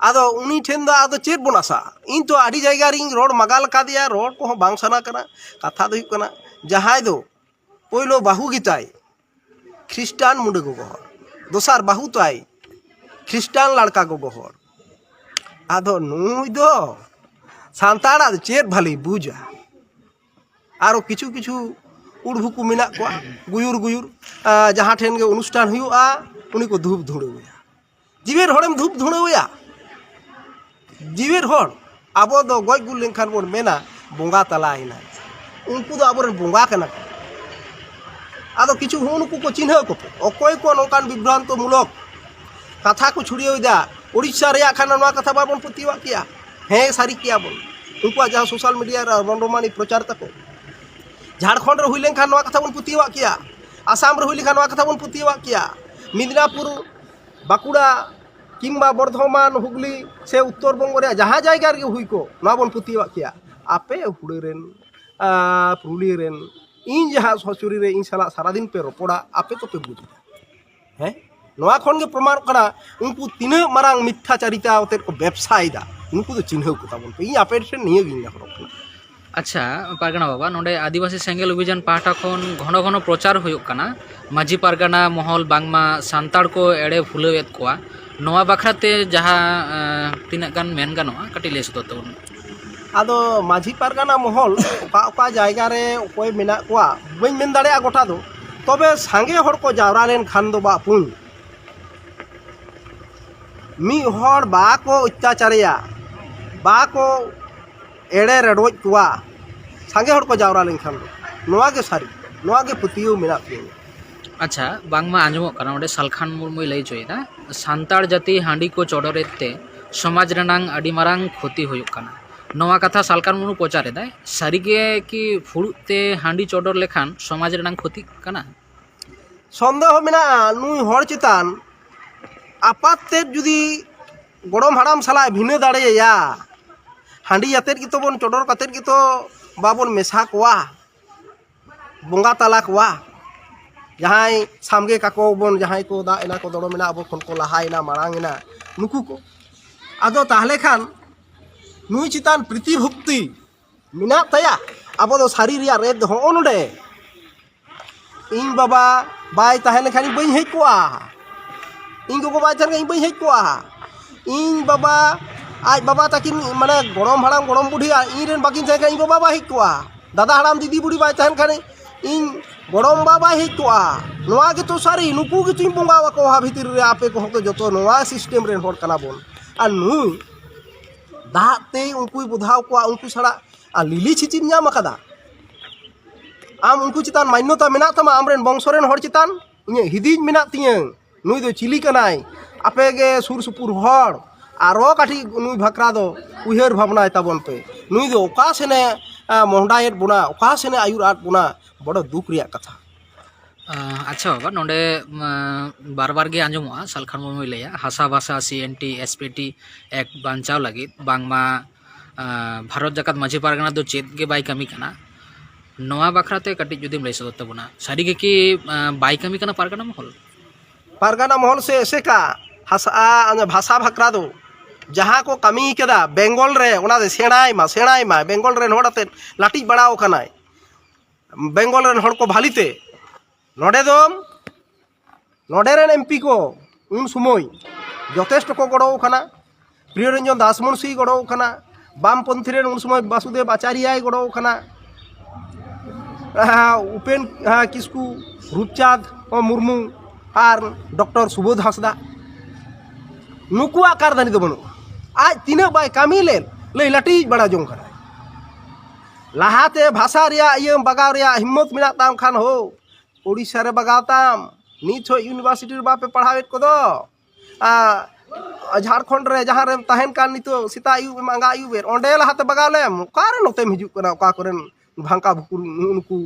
ᱟᱫᱚ ᱩᱱᱤ ᱴᱷᱮᱱ ᱫᱚ ᱟᱫᱚ ᱪᱮᱫ ᱵᱚᱱ ᱟᱥᱟᱜᱼᱟ? ᱤᱧ ᱛᱚ ᱟᱹᱰᱤ ᱡᱟᱭᱜᱟ ᱨᱤᱧ ᱨᱚᱲ ᱢᱟᱜᱟᱞ ᱟᱠᱟᱫᱮᱭᱟ, ᱨᱚᱲ ᱠᱚᱦᱚᱸ ᱵᱟᱝ ᱥᱟᱱᱟ ᱠᱟᱱᱟ᱾ ᱠᱟᱛᱷᱟ ᱫᱚ ᱦᱩᱭᱩᱜ ᱠᱟᱱᱟ, ᱡᱟᱦᱟᱸᱭ ᱫᱚ ᱯᱳᱭᱞᱳ ᱵᱟᱹᱦᱩ ᱜᱮᱛᱟᱭ ᱠᱷᱨᱤᱥᱴᱟᱱ ᱢᱩᱸᱰᱟᱹ ᱜᱚᱜᱚ ᱦᱚᱲ, ᱫᱚᱥᱟᱨ ᱵᱟᱹᱦᱩ ᱛᱟᱭ ᱠᱷᱨᱤᱥᱴᱟᱱ ᱞᱟᱲᱠᱟ ᱜᱚᱜᱚ ᱦᱚᱲ, ᱟᱫᱚ ᱱᱩᱭ ᱫᱚ ᱥᱟᱱᱛᱟᱲᱟᱜ ᱫᱚ ᱪᱮᱫ ᱵᱷᱟᱞᱮ ᱵᱩᱡᱟ? ᱟᱨᱚ ᱠᱤᱪᱷᱩ ᱠᱤᱪᱷᱩ ᱩᱲᱵᱷᱩᱠᱩ ᱢᱮᱱᱟᱜ ᱠᱚᱣᱟ, ᱜᱩᱭᱩᱨ ᱜᱩᱭᱩᱨ, ᱟᱸ, ᱡᱟᱦᱟᱸ ᱴᱷᱮᱱ ᱜᱮ ᱚᱱᱩᱥᱴᱷᱟᱱ ᱦᱩᱭᱩᱜᱼᱟ, ᱩᱱᱤ ᱠᱚ ᱫᱷᱩᱯ ᱫᱷᱩᱲᱟᱹᱣᱮᱭᱟ᱾ ᱡᱤᱣᱮᱫ ᱦᱚᱲᱮᱢ ᱫᱷᱩᱯ ᱫᱷᱩᱲᱟᱹᱣᱮᱭᱟ? ᱡᱤᱣᱮᱫ ᱦᱚᱲ, ᱟᱵᱚ ᱫᱚ ᱜᱚᱡ ᱜᱩᱨ ᱞᱮᱱᱠᱷᱟᱱ ᱵᱚᱱ ᱢᱮᱱᱟ, "ᱵᱚᱸᱜᱟ ᱛᱟᱞᱟᱭᱮᱱᱟᱭ", ᱩᱱᱠᱩ ᱫᱚ ᱟᱵᱚᱨᱮᱱ ᱵᱚᱸᱜᱟ ᱠᱟᱱᱟ ᱠᱚ᱾ ᱟᱫᱚ ᱠᱤᱪᱷᱩ ᱦᱩᱸ ᱱᱩᱠᱩ ᱠᱚ ᱪᱤᱱᱦᱟᱹᱣ ᱠᱚᱯᱮ, ᱚᱠᱚᱭ ᱠᱚ ᱱᱚᱝᱠᱟᱱ ᱵᱤᱵᱷᱨᱟᱱᱛᱚ ᱢᱩᱞᱚᱠ ᱠᱟᱛᱷᱟ ᱠᱚ ᱪᱷᱩᱲᱭᱟᱹᱣ ᱮᱫᱟ᱾ ᱳᱰᱤᱥᱟ ᱨᱮᱭᱟᱜ ᱠᱷᱟᱱ ᱱᱚᱣᱟ ᱠᱟᱛᱷᱟ ᱵᱟᱵᱚᱱ ᱯᱟᱹᱛᱭᱟᱹᱣᱟᱜ ᱠᱮᱭᱟ, ᱦᱮᱸ ᱥᱟᱹᱨᱤ ᱠᱮᱭᱟ ᱵᱚᱱ᱾ ᱩᱱᱠᱩᱣᱟᱜ ᱡᱟᱦᱟᱸ social media ᱨᱮ ᱨᱚᱱᱰᱚᱢᱟᱱᱤ ᱯᱨᱚᱪᱟᱨ ᱛᱟᱠᱚ, ᱡᱷᱟᱲᱠᱷᱚᱸᱰ ᱨᱮ ᱦᱩᱭ ᱞᱮᱱᱠᱷᱟᱱ ᱱᱚᱣᱟ ᱠᱟᱛᱷᱟ ᱵᱚᱱ ᱯᱟᱹᱛᱭᱟᱹᱣᱟᱜ ᱠᱮᱭᱟ, ᱟᱥᱟᱢ ᱨᱮ ᱦᱩᱭ ᱞᱮᱱᱠᱷᱟᱱ ᱱᱚᱣᱟ ᱠᱟᱛᱷᱟ ᱵᱚᱱ ᱯᱟᱹᱛᱭᱟᱹᱣᱟᱜ ᱠᱮᱭᱟ, ᱢᱤᱫᱽᱱᱟᱯᱩᱨ, ᱵᱟᱸᱠᱩᱲᱟ, ᱠᱤᱝᱵᱟ ᱵᱚᱨᱫᱷᱚᱢᱟᱱ, ᱦᱩᱜᱽᱞᱤ ᱥᱮ ᱩᱛᱛᱚᱨ ᱵᱚᱝᱜᱚ ᱨᱮᱭᱟᱜ ᱡᱟᱦᱟᱸ ᱡᱟᱭᱜᱟ ᱨᱮᱜᱮ ᱦᱩᱭ ᱠᱚᱜ, ᱱᱚᱣᱟ ᱵᱚᱱ ᱯᱟᱹᱛᱭᱟᱹᱣᱟᱜ ᱠᱮᱭᱟ᱾ ᱟᱯᱮ ᱦᱩᱲᱟᱹ ᱨᱮᱱ, ᱟᱨ ᱯᱩᱨᱩᱞᱤᱭᱟᱹ ᱨᱮᱱ, ᱤᱧ ᱡᱟᱦᱟᱸ ᱥᱚᱪᱩᱨᱤ ᱨᱮ ᱤᱧ ᱥᱟᱞᱟᱜ ᱥᱟᱨᱟᱫᱤᱱ ᱯᱮ ᱨᱚᱯᱚᱲᱟ, ᱟᱯᱮ ᱛᱚᱯᱮ ᱵᱩᱡᱽ ᱮᱫᱟ᱾ ᱦᱮᱸ, ᱱᱚᱣᱟ ᱠᱷᱚᱱ ᱜᱮ ᱯᱨᱚᱢᱟᱱᱚᱜ ᱠᱟᱱᱟ ᱩᱱᱠᱩ ᱛᱤᱱᱟᱹᱜ ᱢᱟᱨᱟᱝ ᱢᱤᱛᱷᱭᱟᱪᱟᱨᱤᱛᱟ ᱟᱛᱮᱫ ᱠᱚ ᱵᱮᱵᱽᱥᱟᱭᱮᱫᱟ᱾ ᱩᱱᱠᱩ ᱫᱚ ᱪᱤᱱᱦᱟᱹᱣ ᱠᱚ ᱛᱟᱵᱚᱱ ᱯᱮ, ᱤᱧ ᱟᱯᱮ ᱴᱷᱮᱱ ᱱᱤᱭᱟᱹ ᱜᱤᱧ ᱱᱮᱦᱚᱨᱚᱜ ᱠᱟᱱᱟ᱾ ᱟᱪᱪᱷᱟ ᱯᱟᱨᱜᱟᱱᱟ ᱵᱟᱵᱟ, ᱱᱚᱰᱮ ᱟᱹᱫᱤᱵᱟᱹᱥᱤ ᱥᱮᱸᱜᱮᱞ ᱚᱵᱷᱤᱡᱟᱱ ᱯᱟᱦᱴᱟ ᱠᱷᱚᱱ ᱜᱷᱚᱱᱚ ᱜᱷᱚᱱᱚ ᱯᱨᱚᱪᱟᱨ ᱦᱩᱭᱩᱜ ᱠᱟᱱᱟ, ᱢᱟᱹᱡᱷᱤ ᱯᱟᱨᱜᱟᱱᱟ ᱢᱚᱦᱚᱞ ᱵᱟᱝᱢᱟ ᱥᱟᱱᱛᱟᱲ ᱠᱚ ᱮᱲᱮ ᱯᱷᱩᱞᱟᱹᱣᱮᱫ ᱠᱚᱣᱟ᱾ ᱱᱚᱣᱟ ᱵᱟᱠᱷᱨᱟ ᱛᱮ ᱡᱟᱦᱟᱸ ᱛᱤᱱᱟᱹᱜ ᱜᱟᱱ ᱢᱮᱱ ᱜᱟᱱᱚᱜᱼᱟ, ᱠᱟᱹᱴᱤᱡ ᱞᱟᱹᱭ ᱥᱚᱫᱚᱨ ᱛᱟᱵᱚᱱ ᱢᱮ᱾ ᱟᱫᱚ ᱢᱟᱹᱡᱷᱤ ᱯᱟᱨᱜᱟᱱᱟ ᱢᱚᱦᱚᱞ ᱚᱠᱟ ᱚᱠᱟ ᱡᱟᱭᱜᱟ ᱨᱮ ᱚᱠᱚᱭ ᱢᱮᱱᱟᱜ ᱠᱚᱣᱟ ᱵᱟᱹᱧ ᱢᱮᱱ ᱫᱟᱲᱮᱭᱟᱜᱼᱟ ᱜᱚᱴᱟ ᱫᱚ, ᱛᱚᱵᱮ ᱥᱟᱸᱜᱮ ᱦᱚᱲ ᱠᱚ ᱡᱟᱣᱨᱟ ᱞᱮᱱᱠᱷᱟᱱ ᱫᱚ ᱵᱟᱯᱩᱱ, ᱢᱤᱫ ᱦᱚᱲ ᱵᱟᱠᱚ ᱚᱛᱛᱟᱪᱟᱨᱮᱭᱟ, ᱵᱟᱠᱚ ᱮᱲᱮ ᱨᱮᱰᱚᱡ ᱠᱚᱣᱟ, ᱥᱟᱸᱜᱮ ᱦᱚᱲ ᱠᱚ ᱡᱟᱣᱨᱟ ᱞᱮᱱᱠᱷᱟᱱ ᱫᱚ᱾ ᱱᱚᱣᱟ ᱜᱮ ᱥᱟᱹᱨᱤ, ᱱᱚᱣᱟ ᱜᱮ ᱯᱟᱹᱛᱭᱟᱹᱣ ᱢᱮᱱᱟᱜ ᱛᱤᱧᱟᱹ᱾ ᱟᱪᱪᱷᱟ, ᱵᱟᱝᱢᱟ ᱟᱸᱡᱚᱢᱚᱜ ᱠᱟᱱᱟ ᱚᱸᱰᱮ ᱥᱟᱞᱠᱷᱟᱱ ᱢᱩᱨᱢᱩᱭ ᱞᱟᱹᱭ ᱦᱚᱪᱚᱭᱮᱫᱟ, ᱥᱟᱱᱛᱟᱲ ᱡᱟᱹᱛᱤ ᱦᱟᱺᱰᱤ ᱠᱚ ᱪᱚᱰᱚᱨᱮᱫ ᱛᱮ ᱥᱚᱢᱟᱡᱽ ᱨᱮᱱᱟᱝ ᱟᱹᱰᱤ ᱢᱟᱨᱟᱝ ᱠᱷᱚᱛᱤ ᱦᱩᱭᱩᱜ ᱠᱟᱱᱟ᱾ ᱱᱚᱣᱟ ᱠᱟᱛᱷᱟ ᱥᱟᱞᱠᱷᱟᱱ ᱢᱩᱨᱢᱩ ᱯᱨᱚᱪᱟᱨ ᱮᱫᱟᱭ, ᱥᱟᱹᱨᱤᱜᱮ ᱠᱤ ᱯᱷᱩᱲᱩᱜ ᱛᱮ ᱦᱟᱺᱰᱤ ᱪᱚᱰᱚᱨ ᱞᱮᱠᱷᱟᱱ ᱥᱚᱢᱟᱡᱽ ᱨᱮᱱᱟᱝ ᱠᱷᱚᱛᱤᱜ ᱠᱟᱱᱟ? ᱥᱚᱱᱫᱮᱦᱚ ᱢᱮᱱᱟᱜᱼᱟ, ᱱᱩᱭ ᱦᱚᱲ ᱪᱮᱛᱟᱱ ᱟᱯᱟᱛ ᱛᱮᱫ ᱡᱩᱫᱤ ᱜᱚᱲᱚᱢ ᱦᱟᱲᱟᱢ ᱥᱟᱞᱟᱜ ᱵᱷᱤᱱᱟᱹ ᱫᱟᱲᱮᱭᱟᱭᱟ, ᱦᱟᱺᱰᱤ ᱟᱛᱮᱫ ᱜᱮᱛᱚ ᱵᱚᱱ ᱪᱚᱰᱚᱨ ᱠᱟᱛᱮᱫ ᱜᱮᱛᱚ ᱵᱟᱵᱚᱱ ᱢᱮᱥᱟ ᱠᱚᱣᱟ, ᱵᱚᱸᱜᱟ ᱛᱟᱞᱟ ᱠᱚᱣᱟ᱾ ᱡᱟᱦᱟᱸᱭ ᱥᱟᱢᱜᱮ ᱠᱟᱠᱚ ᱵᱚᱱ, ᱡᱟᱦᱟᱸᱭ ᱠᱚ ᱫᱟᱜ ᱮᱱᱟ ᱠᱚ, ᱫᱚᱲᱚᱢ ᱮᱱᱟ, ᱟᱵᱚ ᱠᱷᱚᱱ ᱠᱚ ᱞᱟᱦᱟᱭᱮᱱᱟ, ᱢᱟᱲᱟᱝ ᱮᱱᱟ, ᱱᱩᱠᱩ ᱠᱚ᱾ ᱟᱫᱚ ᱛᱟᱦᱚᱞᱮ ᱠᱷᱟᱱ ᱱᱩᱭ ᱪᱮᱛᱟᱱ ᱯᱨᱤᱛᱤ ᱵᱷᱚᱠᱛᱤ ᱢᱮᱱᱟᱜ ᱛᱟᱭᱟ᱾ ᱟᱵᱚ ᱫᱚ ᱥᱟᱹᱨᱤ ᱨᱮᱭᱟᱜ ᱨᱮᱫ ᱫᱚ ᱦᱚᱸᱜᱼᱚ ᱱᱚᱰᱮ, ᱤᱧ ᱵᱟᱵᱟ ᱵᱟᱭ ᱛᱟᱦᱮᱸ ᱞᱮᱱᱠᱷᱟᱱ ᱤᱧ ᱵᱟᱹᱧ ᱦᱮᱡ ᱠᱚᱜᱼᱟ, ᱤᱧ ᱜᱚᱜᱚ ᱵᱟᱭ ᱛᱟᱦᱮᱸ ᱞᱮᱱᱠᱷᱟᱱ ᱤᱧ ᱵᱟᱹᱧ ᱦᱮᱡ ᱠᱚᱜᱼᱟ, ᱤᱧ ᱵᱟᱵᱟ, ᱟᱡ ᱵᱟᱵᱟ ᱛᱟᱹᱠᱤᱱ, ᱢᱟᱱᱮ ᱜᱚᱲᱚᱢ ᱦᱟᱲᱟᱢ ᱜᱚᱲᱚᱢ ᱵᱩᱰᱷᱤ ᱟᱨ ᱤᱧ ᱨᱮᱱ ᱵᱟᱹᱠᱤᱱ ᱛᱟᱦᱮᱸ ᱠᱷᱟᱱ ᱤᱧ ᱵᱟᱵᱟ ᱵᱟᱭ ᱦᱮᱡ ᱠᱚᱜᱼᱟ, ᱫᱟᱫᱟ ᱦᱟᱲᱟᱢ ᱫᱤᱫᱤ ᱵᱩᱰᱷᱤ ᱵᱟᱭ ᱛᱟᱦᱮᱱ ᱠᱷᱟᱱ ᱤᱧ ᱜᱚᱲᱚᱢ ᱵᱟᱵᱟ ᱵᱟᱭ ᱦᱮᱡ ᱠᱚᱜᱼᱟ᱾ ᱱᱚᱣᱟ ᱜᱮᱛᱚ ᱥᱟᱹᱨᱤ, ᱱᱩᱠᱩ ᱜᱮᱛᱚᱧ ᱵᱚᱸᱜᱟ ᱟᱠᱚᱣᱟ ᱵᱷᱤᱛᱤᱨ ᱨᱮ, ᱟᱯᱮ ᱠᱚᱦᱚᱸ ᱛᱚ ᱡᱚᱛᱚ ᱱᱚᱣᱟ ᱥᱤᱥᱴᱮᱢ ᱨᱮᱱ ᱦᱚᱲ ᱠᱟᱱᱟ ᱵᱚᱱ᱾ ᱟᱨ ᱱᱩᱭ ᱫᱟᱜ ᱛᱮ ᱩᱱᱠᱩᱭ ᱵᱚᱫᱷᱟᱣ ᱠᱚᱣᱟ, ᱩᱱᱠᱩ ᱪᱷᱟᱲᱟ ᱟᱨ ᱞᱤᱞᱤ ᱪᱷᱤᱪᱤᱢ ᱧᱟᱢ ᱟᱠᱟᱫᱟ? ᱟᱢ ᱩᱱᱠᱩ ᱪᱮᱛᱟᱱ ᱢᱟᱱᱱᱚᱛᱟ ᱢᱮᱱᱟᱜ ᱛᱟᱢᱟ, ᱟᱢᱨᱮᱱ ᱵᱚᱝᱥᱚ ᱨᱮᱱ ᱦᱚᱲ ᱪᱮᱛᱟᱱ? ᱤᱧᱟᱹᱜ ᱦᱤᱫᱤᱡ ᱢᱮᱱᱟᱜ ᱛᱤᱧᱟᱹ, ᱱᱩᱭ ᱫᱚ ᱪᱤᱞᱤ ᱠᱟᱱᱟᱭ? ᱟᱯᱮ ᱜᱮ ᱥᱩᱨ ᱥᱩᱯᱩᱨ ᱦᱚᱲ ᱟᱨᱚ ᱠᱟᱹᱴᱤᱡ ᱱᱩᱭ ᱵᱷᱟᱠᱨᱟ ᱫᱚ ᱩᱭᱦᱟᱹᱨ ᱵᱷᱟᱵᱽᱱᱟᱭ ᱛᱟᱵᱚᱱ ᱯᱮ᱾ ᱱᱩᱭ ᱫᱚ ᱚᱠᱟ ᱥᱮᱱᱮ, ᱟ, ᱢᱚᱦᱰᱟᱭᱮᱫ ᱵᱚᱱᱟ, ᱚᱠᱟ ᱥᱮᱱᱮ ᱟᱹᱭᱩᱨ ᱟᱫ ᱵᱚᱱᱟ, ᱵᱚᱲᱚ ᱫᱩᱠ ᱨᱮᱭᱟᱜ ᱠᱟᱛᱷᱟ᱾ ᱟᱸ, ᱟᱪᱪᱷᱟ ᱵᱟᱵᱟ, ᱱᱚᱰᱮ, ᱟᱸ, ᱵᱟᱨ ᱵᱟᱨ ᱜᱮ ᱟᱸᱡᱚᱢᱚᱜᱼᱟ, ᱥᱟᱞᱠᱷᱟᱱ ᱢᱩᱨᱢᱩᱭ ᱞᱟᱹᱭᱟ ᱦᱟᱥᱟ ᱵᱷᱟᱥᱟ C N T, S P T act ᱵᱟᱧᱪᱟᱣ ᱞᱟᱹᱜᱤᱫ ᱵᱟᱝᱢᱟ, ᱟᱸ, ᱵᱷᱟᱨᱚᱛ ᱡᱟᱠᱟᱛ ᱢᱟᱹᱡᱷᱤ ᱯᱟᱨᱜᱟᱱᱟ ᱫᱚ ᱪᱮᱫ ᱜᱮ ᱵᱟᱭ ᱠᱟᱹᱢᱤ ᱠᱟᱱᱟ᱾ ᱱᱚᱣᱟ ᱵᱟᱠᱷᱨᱟ ᱛᱮ ᱠᱟᱹᱴᱤᱡ ᱡᱩᱫᱤᱢ ᱞᱟᱹᱭ ᱥᱚᱫᱚᱨ ᱛᱟᱵᱚᱱᱟ, ᱥᱟᱹᱨᱤ ᱜᱮ ᱠᱤ, ᱟᱸ, ᱵᱟᱭ ᱠᱟᱹᱢᱤ ᱠᱟᱱᱟ ᱯᱟᱨᱜᱟᱱᱟ ᱢᱚᱦᱚᱞ? ᱯᱟᱨᱜᱟᱱᱟ ᱢᱚᱦᱚᱞ ᱥᱮ ᱮᱥᱮᱠᱟ ᱦᱟᱥᱟ, ᱚᱱᱟ ᱵᱷᱟᱥᱟ ᱵᱷᱟᱠᱨᱟ ᱫᱚ ᱡᱟᱦᱟᱸ ᱠᱚ ᱠᱟᱹᱢᱤ ᱠᱟᱫᱟ ᱵᱮᱝᱜᱚᱞ ᱨᱮ, ᱚᱱᱟ ᱫᱚ ᱥᱮᱬᱟᱭ ᱢᱟ, ᱥᱮᱬᱟᱭ ᱢᱟ, ᱵᱮᱝᱜᱚᱞ ᱨᱮᱱ ᱦᱚᱲ ᱟᱛᱮᱫ ᱞᱟᱹᱴᱤᱡ ᱵᱟᱲᱟᱣ ᱟᱠᱟᱱᱟᱭ᱾ ᱵᱮᱝᱜᱚᱞ ᱨᱮᱱ ᱦᱚᱲ ᱠᱚ ᱵᱷᱟᱹᱞᱤ ᱛᱮ᱾ ᱱᱚᱰᱮ ᱫᱚ, ᱱᱚᱰᱮ ᱨᱮᱱ ᱮᱢ ᱯᱤ ᱠᱚ ᱩᱱ ᱥᱚᱢᱚᱭ ᱡᱚᱛᱷᱮᱥᱴᱚ ᱠᱚ ᱜᱚᱲᱚ ᱟᱠᱟᱱᱟ᱾ ᱯᱨᱤᱭᱚ ᱨᱚᱧᱡᱚᱱ ᱫᱟᱥ ᱢᱩᱱᱥᱤᱭ ᱜᱚᱲᱚ ᱟᱠᱟᱱᱟ, ᱵᱟᱢᱯᱚᱱᱛᱷᱤ ᱨᱮᱱ ᱩᱱ ᱥᱚᱢᱚᱭ ᱵᱟᱥᱩᱫᱮᱵ ᱟᱪᱟᱨᱭᱟᱭ ᱜᱚᱲᱚ ᱟᱠᱟᱱᱟ, ᱟᱦᱟ, ᱩᱯᱮᱱ, ᱟᱦᱟ, ᱠᱤᱥᱠᱩ, ᱨᱩᱯᱪᱟᱸᱫᱽ ᱢᱩᱨᱢᱩ ᱟᱨ ᱰᱚᱠᱴᱚᱨ ᱥᱩᱵᱳᱫᱷ ᱦᱟᱸᱥᱫᱟ᱾ ᱱᱩᱠᱩᱣᱟᱜ ᱠᱟᱨᱫᱷᱟᱹᱱᱤ ᱫᱚ ᱵᱟᱹᱱᱩᱜᱼᱟ᱾ ᱟᱡ ᱛᱤᱱᱟᱹᱜ ᱵᱟᱭ ᱠᱟᱹᱢᱤ ᱞᱮᱫ, ᱞᱟᱹᱭ ᱞᱟᱹᱴᱤᱡ ᱵᱟᱲᱟ ᱡᱚᱝ ᱠᱟᱱᱟ᱾ ᱞᱟᱦᱟᱛᱮ ᱵᱷᱟᱥᱟ ᱨᱮᱭᱟᱜ ᱤᱭᱟᱹ ᱵᱟᱜᱟᱣ ᱨᱮᱭᱟᱜ ᱦᱤᱢᱢᱚᱛ ᱢᱮᱱᱟᱜ ᱛᱟᱢ ᱠᱷᱟᱱ ᱦᱳ, ᱳᱰᱤᱥᱟ ᱨᱮ ᱵᱟᱜᱟᱣ ᱛᱟᱢ᱾ ᱱᱤᱛ ᱦᱚᱸ ᱤᱭᱩᱱᱤᱵᱷᱟᱨᱥᱤᱴᱤ ᱨᱮ ᱵᱟᱯᱮ ᱯᱟᱲᱦᱟᱣᱮᱫ ᱠᱚᱫᱚ᱾ ᱟᱨ ᱡᱷᱟᱲᱠᱷᱚᱸᱰ ᱨᱮ ᱡᱟᱦᱟᱸ ᱨᱮᱢ ᱛᱟᱦᱮᱱ ᱠᱟᱱ ᱱᱤᱛᱚᱜ, ᱥᱮᱛᱟᱜ ᱟᱹᱭᱩᱵ ᱮᱢ ᱟᱸᱜᱟ ᱟᱹᱭᱩᱵ ᱮᱫ, ᱚᱸᱰᱮ ᱞᱟᱦᱟᱛᱮ ᱵᱟᱜᱟᱣ ᱞᱮᱢ᱾ ᱚᱠᱟᱨᱮ ᱱᱚᱛᱮᱢ ᱦᱤᱡᱩᱜ ᱠᱟᱱᱟ? ᱚᱠᱟ ᱠᱚᱨᱮᱱ ᱵᱷᱟᱝᱠᱟ ᱵᱷᱩᱠᱩ ᱱᱩᱜᱼᱩ ᱱᱩᱠᱩ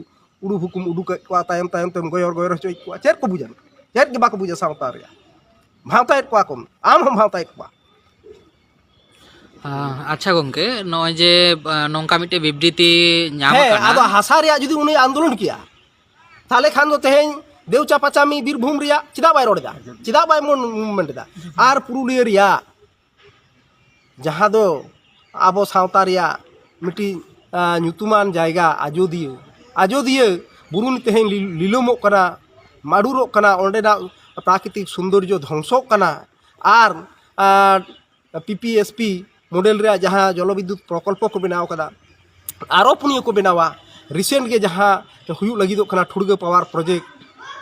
ᱩᱰᱩ ᱵᱷᱩᱠᱩᱢ ᱩᱰᱩᱠᱮᱫ ᱠᱚᱣᱟ, ᱛᱟᱭᱚᱢ ᱛᱟᱭᱚᱢ ᱛᱮᱢ ᱜᱚᱭᱚᱨ ᱜᱚᱭᱚᱨ ᱦᱚᱪᱚᱭᱮᱫ ᱠᱚᱣᱟ? ᱪᱮᱫ ᱠᱚ ᱵᱩᱡᱟ? ᱪᱮᱫ ᱜᱮ ᱵᱟᱠᱚ ᱵᱩᱡᱟ ᱥᱟᱶᱛᱟ ᱨᱮᱭᱟᱜ᱾ ᱵᱷᱟᱶᱛᱟᱭᱮᱫ ᱠᱚᱣᱟ ᱠᱚ, ᱟᱢ ᱦᱚᱸᱢ ᱵᱷᱟᱶᱛᱟᱭᱮᱫ ᱠᱚᱣᱟ᱾ ᱟᱪᱪᱷᱟ ᱜᱚᱝᱠᱮ, ᱱᱚᱜᱼᱚᱭ ᱡᱮ ᱱᱚᱝᱠᱟ ᱢᱤᱫᱴᱮᱱ ᱵᱤᱵᱽᱨᱤᱛᱤ ᱧᱟᱢ ᱦᱮᱸ, ᱟᱠᱟᱱᱟ᱾ ᱟᱫᱚ ᱦᱟᱥᱟ ᱨᱮᱭᱟᱜ ᱡᱩᱫᱤ ᱩᱱᱤ ᱟᱱᱫᱳᱞᱚᱱ ᱠᱮᱭᱟ, ᱛᱟᱦᱚᱞᱮ ᱠᱷᱟᱱ ᱫᱚ ᱛᱮᱦᱮᱧ ᱫᱮᱣᱪᱟ ᱯᱟᱪᱟᱢᱤ ᱵᱤᱨᱵᱷᱩᱢ ᱨᱮᱭᱟᱜ ᱪᱮᱫᱟᱜ ᱵᱟᱭ ᱨᱚᱲ ᱮᱫᱟ? ᱪᱮᱫᱟᱜ ᱵᱟᱭ ᱢᱩᱵᱷᱢᱮᱱᱴ ᱮᱫᱟ? ᱟᱨ ᱯᱩᱨᱩᱞᱤᱭᱟᱹ ᱨᱮᱭᱟᱜ ᱡᱟᱦᱟᱸ ᱫᱚ ᱟᱵᱚ ᱥᱟᱶᱛᱟ ᱨᱮᱭᱟᱜ ᱢᱤᱫᱴᱤᱡ ᱧᱩᱛᱩᱢᱟᱱ ᱡᱟᱭᱜᱟ ᱟᱡᱳᱫᱤᱭᱟᱹ, ᱟᱡᱳᱫᱤᱭᱟᱹ ᱵᱩᱨᱩ ᱛᱮᱦᱮᱧ ᱞᱤᱞᱚᱢᱚᱜ ᱠᱟᱱᱟ, ᱢᱟᱹᱰᱩᱨᱚᱜ ᱠᱟᱱᱟ, ᱚᱸᱰᱮᱱᱟᱜ ᱯᱨᱟᱠᱨᱤᱛᱤᱠ ᱥᱳᱱᱫᱚᱨᱡᱚ ᱫᱷᱚᱝᱥᱚᱜ ᱠᱟᱱᱟ᱾ ᱟᱨ P P S P model ᱨᱮᱭᱟᱜ ᱡᱟᱦᱟᱸ ᱡᱚᱞᱚᱵᱤᱫᱽᱫᱩᱛ ᱯᱨᱚᱠᱚᱞᱯᱚ ᱠᱚ ᱵᱮᱱᱟᱣ ᱠᱟᱫᱟ, ᱟᱨᱚ ᱯᱩᱱᱭᱟᱹ ᱠᱚ ᱵᱮᱱᱟᱣᱟ᱾ ᱨᱤᱥᱮᱱᱴ ᱜᱮ ᱡᱟᱦᱟᱸ ᱦᱩᱭᱩᱜ ᱞᱟᱹᱜᱤᱫᱚᱜ ᱠᱟᱱᱟ ᱴᱷᱩᱲᱜᱟᱹ ᱯᱟᱣᱟᱨ ᱯᱨᱚᱡᱮᱠᱴ,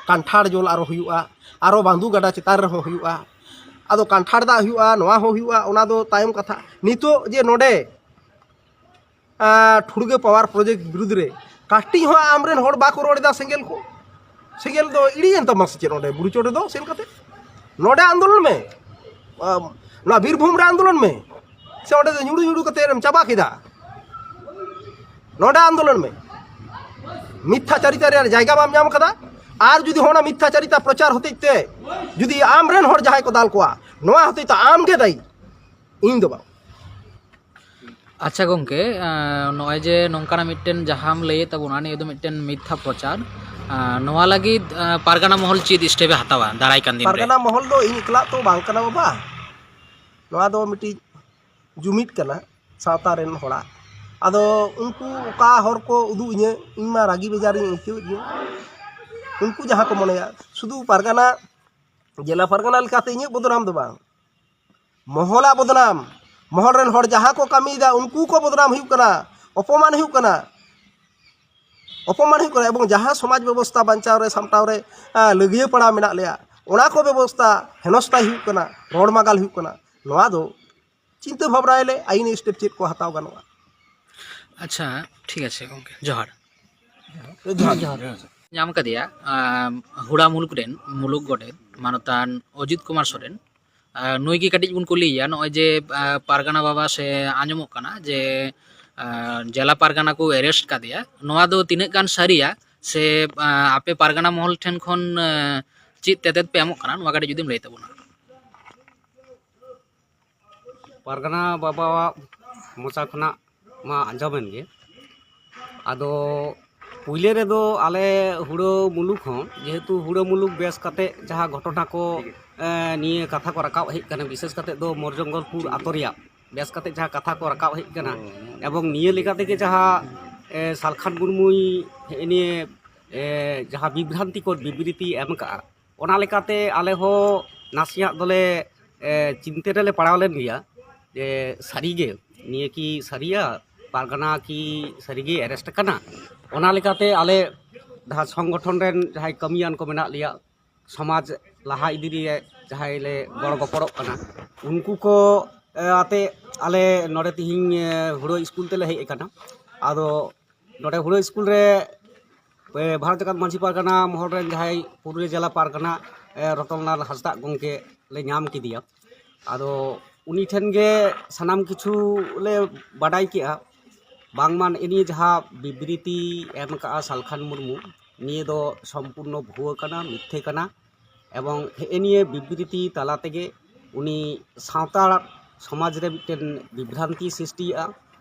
ᱠᱟᱱᱴᱷᱟᱲ ᱡᱚᱞ ᱟᱨᱚ ᱦᱩᱭᱩᱜᱼᱟ, ᱟᱨᱚ ᱵᱟᱸᱫᱩ ᱜᱟᱰᱟ ᱪᱮᱛᱟᱱ ᱨᱮᱦᱚᱸ ᱦᱩᱭᱩᱜᱼᱟ᱾ ᱟᱫᱚ ᱠᱟᱱᱴᱷᱟᱲ ᱫᱟᱜ ᱦᱩᱭᱩᱜᱼᱟ, ᱱᱚᱣᱟ ᱦᱚᱸ ᱦᱩᱭᱩᱜᱼᱟ, ᱚᱱᱟ ᱫᱚ ᱛᱟᱭᱚᱢ ᱠᱟᱛᱷᱟ᱾ ᱱᱤᱛᱚᱜ ᱡᱮ ᱱᱚᱰᱮ ᱴᱷᱩᱲᱜᱟᱹ ᱯᱟᱣᱟᱨ ᱯᱨᱚᱡᱮᱠᱴ ᱵᱤᱨᱩᱫᱽ ᱨᱮ ᱠᱟᱹᱴᱤᱡ ᱦᱚᱸ ᱟᱢᱨᱮᱱ ᱦᱚᱲ ᱵᱟᱠᱚ ᱨᱚᱲ ᱮᱫᱟ, ᱥᱮᱸᱜᱮᱞ ᱠᱚ, ᱥᱮᱸᱜᱮᱞ ᱫᱚ ᱤᱲᱤᱡ ᱮᱱ ᱛᱟᱢᱟ ᱥᱮ ᱪᱮᱫ? ᱱᱚᱰᱮ ᱵᱩᱨᱩ ᱪᱚᱴ ᱨᱮᱫᱚ ᱥᱮᱱ ᱠᱟᱛᱮ ᱱᱚᱰᱮ ᱟᱱᱫᱳᱞᱚᱱ ᱢᱮ, ᱱᱚᱣᱟ ᱵᱤᱨᱵᱷᱩᱢ ᱨᱮ ᱟᱱᱫᱳᱞᱚᱱ ᱢᱮ, ᱥᱮ ᱚᱸᱰᱮ ᱫᱚ ᱧᱩᱲᱩ ᱧᱩᱲᱩ ᱠᱟᱛᱮ ᱮᱢ ᱪᱟᱵᱟ ᱠᱮᱫᱟ? ᱱᱚᱰᱮ ᱟᱱᱫᱳᱞᱚᱱ ᱢᱮ, ᱢᱤᱛᱛᱷᱟᱪᱟᱨᱤᱛᱟ ᱨᱮᱭᱟᱜ ᱡᱟᱭᱜᱟ ᱵᱟᱢ ᱧᱟᱢ ᱠᱟᱫᱟ᱾ ᱟᱨ ᱡᱩᱫᱤ ᱦᱚᱸ ᱚᱱᱟ ᱢᱤᱛᱛᱷᱟᱪᱟᱨᱤᱛᱟ ᱯᱨᱚᱪᱟᱨ ᱦᱚᱛᱮᱡ ᱛᱮ ᱡᱩᱫᱤ ᱟᱢᱨᱮᱱ ᱦᱚᱲ ᱡᱟᱦᱟᱸᱭ ᱠᱚ ᱫᱟᱞ ᱠᱚᱣᱟ, ᱱᱚᱣᱟ ᱦᱚᱛᱮᱡ ᱛᱮ ᱟᱢ ᱜᱮ ᱫᱟᱭᱤ, ᱤᱧ ᱫᱚ ᱵᱟᱝ᱾ ᱟᱪᱪᱷᱟ ᱜᱚᱝᱠᱮ, ᱱᱚᱜᱼᱚᱭ ᱡᱮ ᱱᱚᱝᱠᱟᱱᱟᱜ ᱢᱤᱫᱴᱮᱱ ᱡᱟᱦᱟᱸᱢ ᱞᱟᱹᱭᱮᱫ ᱛᱟᱵᱚᱱᱟ, ᱱᱤᱭᱟᱹ ᱫᱚ ᱢᱤᱫᱴᱮᱱ ᱢᱤᱛᱛᱷᱟ ᱯᱨᱚᱪᱟᱨ᱾ ᱱᱚᱣᱟ ᱞᱟᱹᱜᱤᱫ ᱯᱟᱨᱜᱟᱱᱟ ᱢᱚᱦᱚᱞ ᱪᱮᱫ ᱥᱴᱮᱯ ᱮ ᱦᱟᱛᱟᱣᱟ ᱫᱟᱨᱟᱭ ᱠᱟᱱ ᱫᱤᱱ ᱨᱮ? ᱯᱟᱨᱜᱟᱱᱟ ᱢᱚᱦᱚᱞ ᱫᱚ ᱤᱧ ᱮᱠᱞᱟ ᱛᱚ ᱵᱟᱝ ᱠᱟᱱᱟ ᱵᱟᱵᱟ, ᱱᱚᱣᱟ ᱫᱚ ᱢᱤᱫᱴᱤᱡ ᱡᱩᱢᱤᱫ ᱠᱟᱱᱟ ᱥᱟᱶᱛᱟ ᱨᱮᱱ ᱦᱚᱲᱟᱜ᱾ ᱟᱫᱚ ᱩᱱᱠᱩ ᱚᱠᱟ ᱦᱚᱨ ᱠᱚ ᱩᱫᱩᱜ ᱤᱧᱟᱹ, ᱤᱧ ᱢᱟ ᱨᱟᱹᱜᱤ ᱵᱮᱡᱟᱨᱤᱧ ᱟᱹᱭᱠᱟᱹᱣᱮᱫ ᱜᱮᱭᱟ᱾ ᱩᱱᱠᱩ ᱡᱟᱦᱟᱸ ᱠᱚ ᱢᱚᱱᱮᱭᱟ, ᱥᱩᱫᱷᱩ ᱯᱟᱨᱜᱟᱱᱟ, ᱡᱮᱞᱟ ᱯᱟᱨᱜᱟᱱᱟ ᱞᱮᱠᱟᱛᱮ ᱤᱧᱟᱹᱜ ᱵᱚᱫᱱᱟᱢ ᱫᱚ ᱵᱟᱝ, ᱢᱚᱦᱚᱞᱟᱜ ᱵᱚᱫᱱᱟᱢ, ᱢᱚᱦᱚᱞ ᱨᱮᱱ ᱦᱚᱲ ᱡᱟᱦᱟᱸ ᱠᱚ ᱠᱟᱹᱢᱤᱭᱮᱫᱟ ᱩᱱᱠᱩ ᱠᱚ ᱵᱚᱫᱱᱟᱢ ᱦᱩᱭᱩᱜ ᱠᱟᱱᱟ, ᱚᱯᱚᱢᱟᱱ ᱦᱩᱭᱩᱜ ᱠᱟᱱᱟ, ᱚᱯᱚᱢᱟᱱ ᱦᱩᱭᱩᱜ ᱠᱟᱱᱟ᱾ ᱮᱵᱚᱝ ᱡᱟᱦᱟᱸ ᱥᱚᱢᱟᱡᱽ ᱵᱮᱵᱚᱥᱛᱷᱟ ᱵᱟᱧᱪᱟᱣ ᱨᱮ, ᱥᱟᱢᱴᱟᱣ ᱨᱮ ᱞᱟᱹᱜᱤᱭᱟᱹ ᱯᱟᱲᱟᱣ ᱢᱮᱱᱟᱜ ᱞᱮᱭᱟ, ᱚᱱᱟ ᱠᱚ ᱵᱮᱵᱚᱥᱛᱷᱟ ᱦᱮᱱᱚᱥᱛᱟᱭ ᱦᱩᱭᱩᱜ ᱠᱟᱱᱟ, ᱨᱚᱲ ᱢᱟᱜᱟᱞ ᱦᱩᱭᱩᱜ ᱠᱟᱱᱟ᱾ ᱱᱚᱣᱟ ᱫᱚ ᱪᱤᱱᱛᱟᱹ ᱵᱷᱟᱵᱽᱱᱟᱭᱟᱞᱮ, ᱟᱭᱤᱱ ᱥᱴᱮᱯ ᱪᱮᱫ ᱠᱚ ᱦᱟᱛᱟᱣ ᱜᱟᱱᱚᱜᱼᱟ᱾ ᱟᱪᱪᱷᱟ, ᱴᱷᱤᱠ ᱟᱪᱷᱮ ᱜᱚᱝᱠᱮ, ᱡᱚᱦᱟᱨ᱾ ᱡᱚᱦᱟᱨ᱾ ᱧᱟᱢ ᱠᱟᱫᱮᱭᱟ ᱦᱩᱲᱟ ᱢᱩᱞᱩᱠ ᱨᱮᱱ ᱢᱩᱞᱩᱠ ᱜᱚᱰᱮᱛ ᱢᱟᱱᱚᱛᱟᱱ ᱚᱡᱤᱛ ᱠᱩᱢᱟᱨ ᱥᱚᱨᱮᱱ᱾ ᱱᱩᱭ ᱜᱮ ᱠᱟᱹᱴᱤᱡ ᱵᱚᱱ ᱠᱩᱞᱤᱭᱮᱭᱟ, ᱱᱚᱜᱼᱚᱭ ᱡᱮ ᱯᱟᱨᱜᱟᱱᱟ ᱵᱟᱵᱟ ᱥᱮ ᱟᱸᱡᱚᱢᱚᱜ ᱠᱟᱱᱟ ᱡᱮ ᱡᱮᱞᱟ ᱯᱟᱨᱜᱟᱱᱟ ᱠᱚ ᱮᱨᱮᱥᱴ ᱠᱟᱫᱮᱭᱟ, ᱱᱚᱣᱟ ᱫᱚ ᱛᱤᱱᱟᱹᱜ ᱜᱟᱱ ᱥᱟᱹᱨᱤᱭᱟ ᱥᱮ ᱟᱯᱮ ᱯᱟᱨᱜᱟᱱᱟ ᱢᱚᱦᱚᱞ ᱴᱷᱮᱱ ᱠᱷᱚᱱ ᱪᱮᱫ ᱛᱮᱛᱮᱫ ᱯᱮ ᱮᱢᱚᱜ ᱠᱟᱱᱟ, ᱱᱚᱣᱟ ᱠᱟᱹᱴᱤᱡ ᱡᱩᱫᱤᱢ ᱞᱟᱹᱭ ᱛᱟᱵᱚᱱᱟ᱾ ᱯᱟᱨᱜᱟᱱᱟ ᱵᱟᱵᱟᱣᱟᱜ ᱢᱚᱪᱟ ᱠᱷᱚᱱᱟᱜ ᱢᱟ ᱟᱸᱡᱚᱢᱮᱱ ᱜᱮ᱾ ᱟᱫᱚ ᱯᱩᱭᱞᱟᱹ ᱨᱮᱫᱚ ᱟᱞᱮ ᱦᱩᱲᱟᱹ ᱢᱩᱞᱩᱠ ᱦᱚᱸ, ᱡᱮᱦᱮᱛᱩ ᱦᱩᱲᱟᱹ ᱢᱩᱞᱩᱠ ᱵᱮᱥ ᱠᱟᱛᱮ ᱡᱟᱦᱟᱸ ᱜᱷᱚᱴᱚᱱᱟ ᱠᱚ, ᱮ, ᱱᱤᱭᱟᱹ ᱠᱟᱛᱷᱟ ᱠᱚ ᱨᱟᱠᱟᱵ ᱦᱮᱡ ᱠᱟᱱᱟ, ᱵᱤᱥᱮᱥ ᱠᱟᱛᱮ ᱫᱚ ᱢᱚᱨᱡᱚᱝᱜᱚᱞᱯᱩᱨ ᱟᱛᱳ ᱨᱮᱭᱟᱜ ᱵᱮᱥ ᱠᱟᱛᱮ ᱡᱟᱦᱟᱸ ᱠᱟᱛᱷᱟ ᱠᱚ ᱨᱟᱠᱟᱵ ᱦᱮᱡ ᱠᱟᱱᱟ, ᱮᱵᱚᱝ ᱱᱤᱭᱟᱹ ᱞᱮᱠᱟ ᱛᱮᱜᱮ ᱡᱟᱦᱟᱸ, ᱮ, ᱥᱟᱞᱠᱷᱟᱱ ᱢᱩᱨᱢᱩᱭ ᱦᱮᱸᱜᱼᱮ ᱱᱤᱭᱟᱹ, ᱮ, ᱡᱟᱦᱟᱸ ᱵᱤᱵᱷᱨᱟᱱᱛᱤᱠᱚᱨ ᱵᱤᱵᱨᱤᱛᱤ ᱮᱢ ᱠᱟᱜᱼᱟ, ᱚᱱᱟ ᱞᱮᱠᱟᱛᱮ ᱟᱞᱮ ᱦᱚᱸ ᱱᱟᱥᱮᱭᱟᱜ ᱫᱚᱞᱮ, ᱮ, ᱪᱤᱱᱛᱟᱹ ᱨᱮᱞᱮ ᱯᱟᱲᱟᱣ ᱞᱮᱱ ᱜᱮᱭᱟ ᱡᱮ ᱥᱟᱹᱨᱤᱜᱮ ᱱᱤᱭᱟᱹ ᱠᱤ ᱥᱟᱹᱨᱤᱭᱟ, ᱯᱟᱨᱜᱟᱱᱟ ᱠᱤ ᱥᱟᱹᱨᱤᱜᱮ ᱮᱨᱮᱥᱴ ᱟᱠᱟᱱᱟ? ᱚᱱᱟ ᱞᱮᱠᱟᱛᱮ ᱟᱞᱮ ᱡᱟᱦᱟᱸ ᱥᱚᱝᱜᱚᱴᱷᱚᱱ ᱨᱮᱱ ᱡᱟᱦᱟᱸᱭ ᱠᱟᱹᱢᱤᱭᱟᱱ ᱠᱚ ᱢᱮᱱᱟᱜ ᱞᱮᱭᱟ, ᱥᱚᱢᱟᱡᱽ ᱞᱟᱦᱟ ᱤᱫᱤ ᱨᱮ ᱡᱟᱦᱟᱸᱭ ᱞᱮ ᱜᱚᱲᱚ ᱜᱚᱯᱚᱲᱚᱜ ᱠᱟᱱᱟ, ᱩᱱᱠᱩ ᱠᱚ, ᱮ, ᱟᱛᱮ ᱟᱞᱮ ᱱᱚᱰᱮ ᱛᱤᱦᱤᱧ, ᱮ, ᱦᱩᱲᱟᱹ ᱥᱠᱩᱞ ᱛᱮᱞᱮ ᱦᱮᱡ ᱟᱠᱟᱱᱟ᱾ ᱟᱫᱚ ᱱᱚᱰᱮ ᱦᱩᱲᱟᱹ ᱥᱠᱩᱞ ᱨᱮ, ᱮ, ᱵᱷᱟᱨᱚᱛ ᱡᱟᱠᱟᱛ ᱢᱟᱹᱡᱷᱤ ᱯᱟᱨᱜᱟᱱᱟ ᱢᱚᱦᱚᱞ ᱨᱮᱱ ᱡᱟᱦᱟᱸᱭ ᱯᱩᱨᱩᱞᱤᱭᱟᱹ ᱡᱮᱞᱟ ᱯᱟᱨᱜᱟᱱᱟ, ᱮ, ᱨᱚᱛᱚᱱᱞᱟᱞ ᱦᱟᱸᱥᱫᱟᱜ ᱜᱚᱢᱠᱮ ᱞᱮ ᱧᱟᱢ ᱠᱮᱫᱮᱭᱟ᱾ ᱟᱫᱚ ᱩᱱᱤ ᱴᱷᱮᱱ ᱜᱮ ᱥᱟᱱᱟᱢ ᱠᱤᱪᱷᱩ ᱞᱮ ᱵᱟᱰᱟᱭ ᱠᱮᱜᱼᱟ᱾ ᱵᱟᱝᱢᱟ ᱱᱮᱜᱼᱮ ᱱᱤᱭᱟᱹ ᱡᱟᱦᱟᱸ ᱵᱤᱵᱨᱤᱛᱤ ᱮᱢ ᱠᱟᱜᱼᱟ ᱥᱟᱞᱠᱷᱟᱱ ᱢᱩᱨᱢᱩ, ᱱᱤᱭᱟᱹ ᱫᱚ ᱥᱚᱢᱯᱩᱨᱱᱚ ᱵᱷᱩᱣᱟᱹ ᱠᱟᱱᱟ, ᱢᱤᱛᱷᱭᱟᱹ ᱠᱟᱱᱟ᱾ ᱮᱵᱚᱝ ᱦᱮᱸᱜᱼᱮ ᱱᱤᱭᱟᱹ ᱵᱤᱵᱨᱤᱛᱤ ᱛᱟᱞᱟ ᱛᱮᱜᱮ ᱩᱱᱤ ᱥᱟᱶᱛᱟᱲ ᱥᱚᱢᱟᱡᱽ ᱨᱮ ᱢᱤᱫᱴᱮᱱ ᱵᱤᱵᱷᱨᱟᱱᱛᱤ ᱥᱨᱤᱥᱴᱤᱭᱮᱜᱼᱟ᱾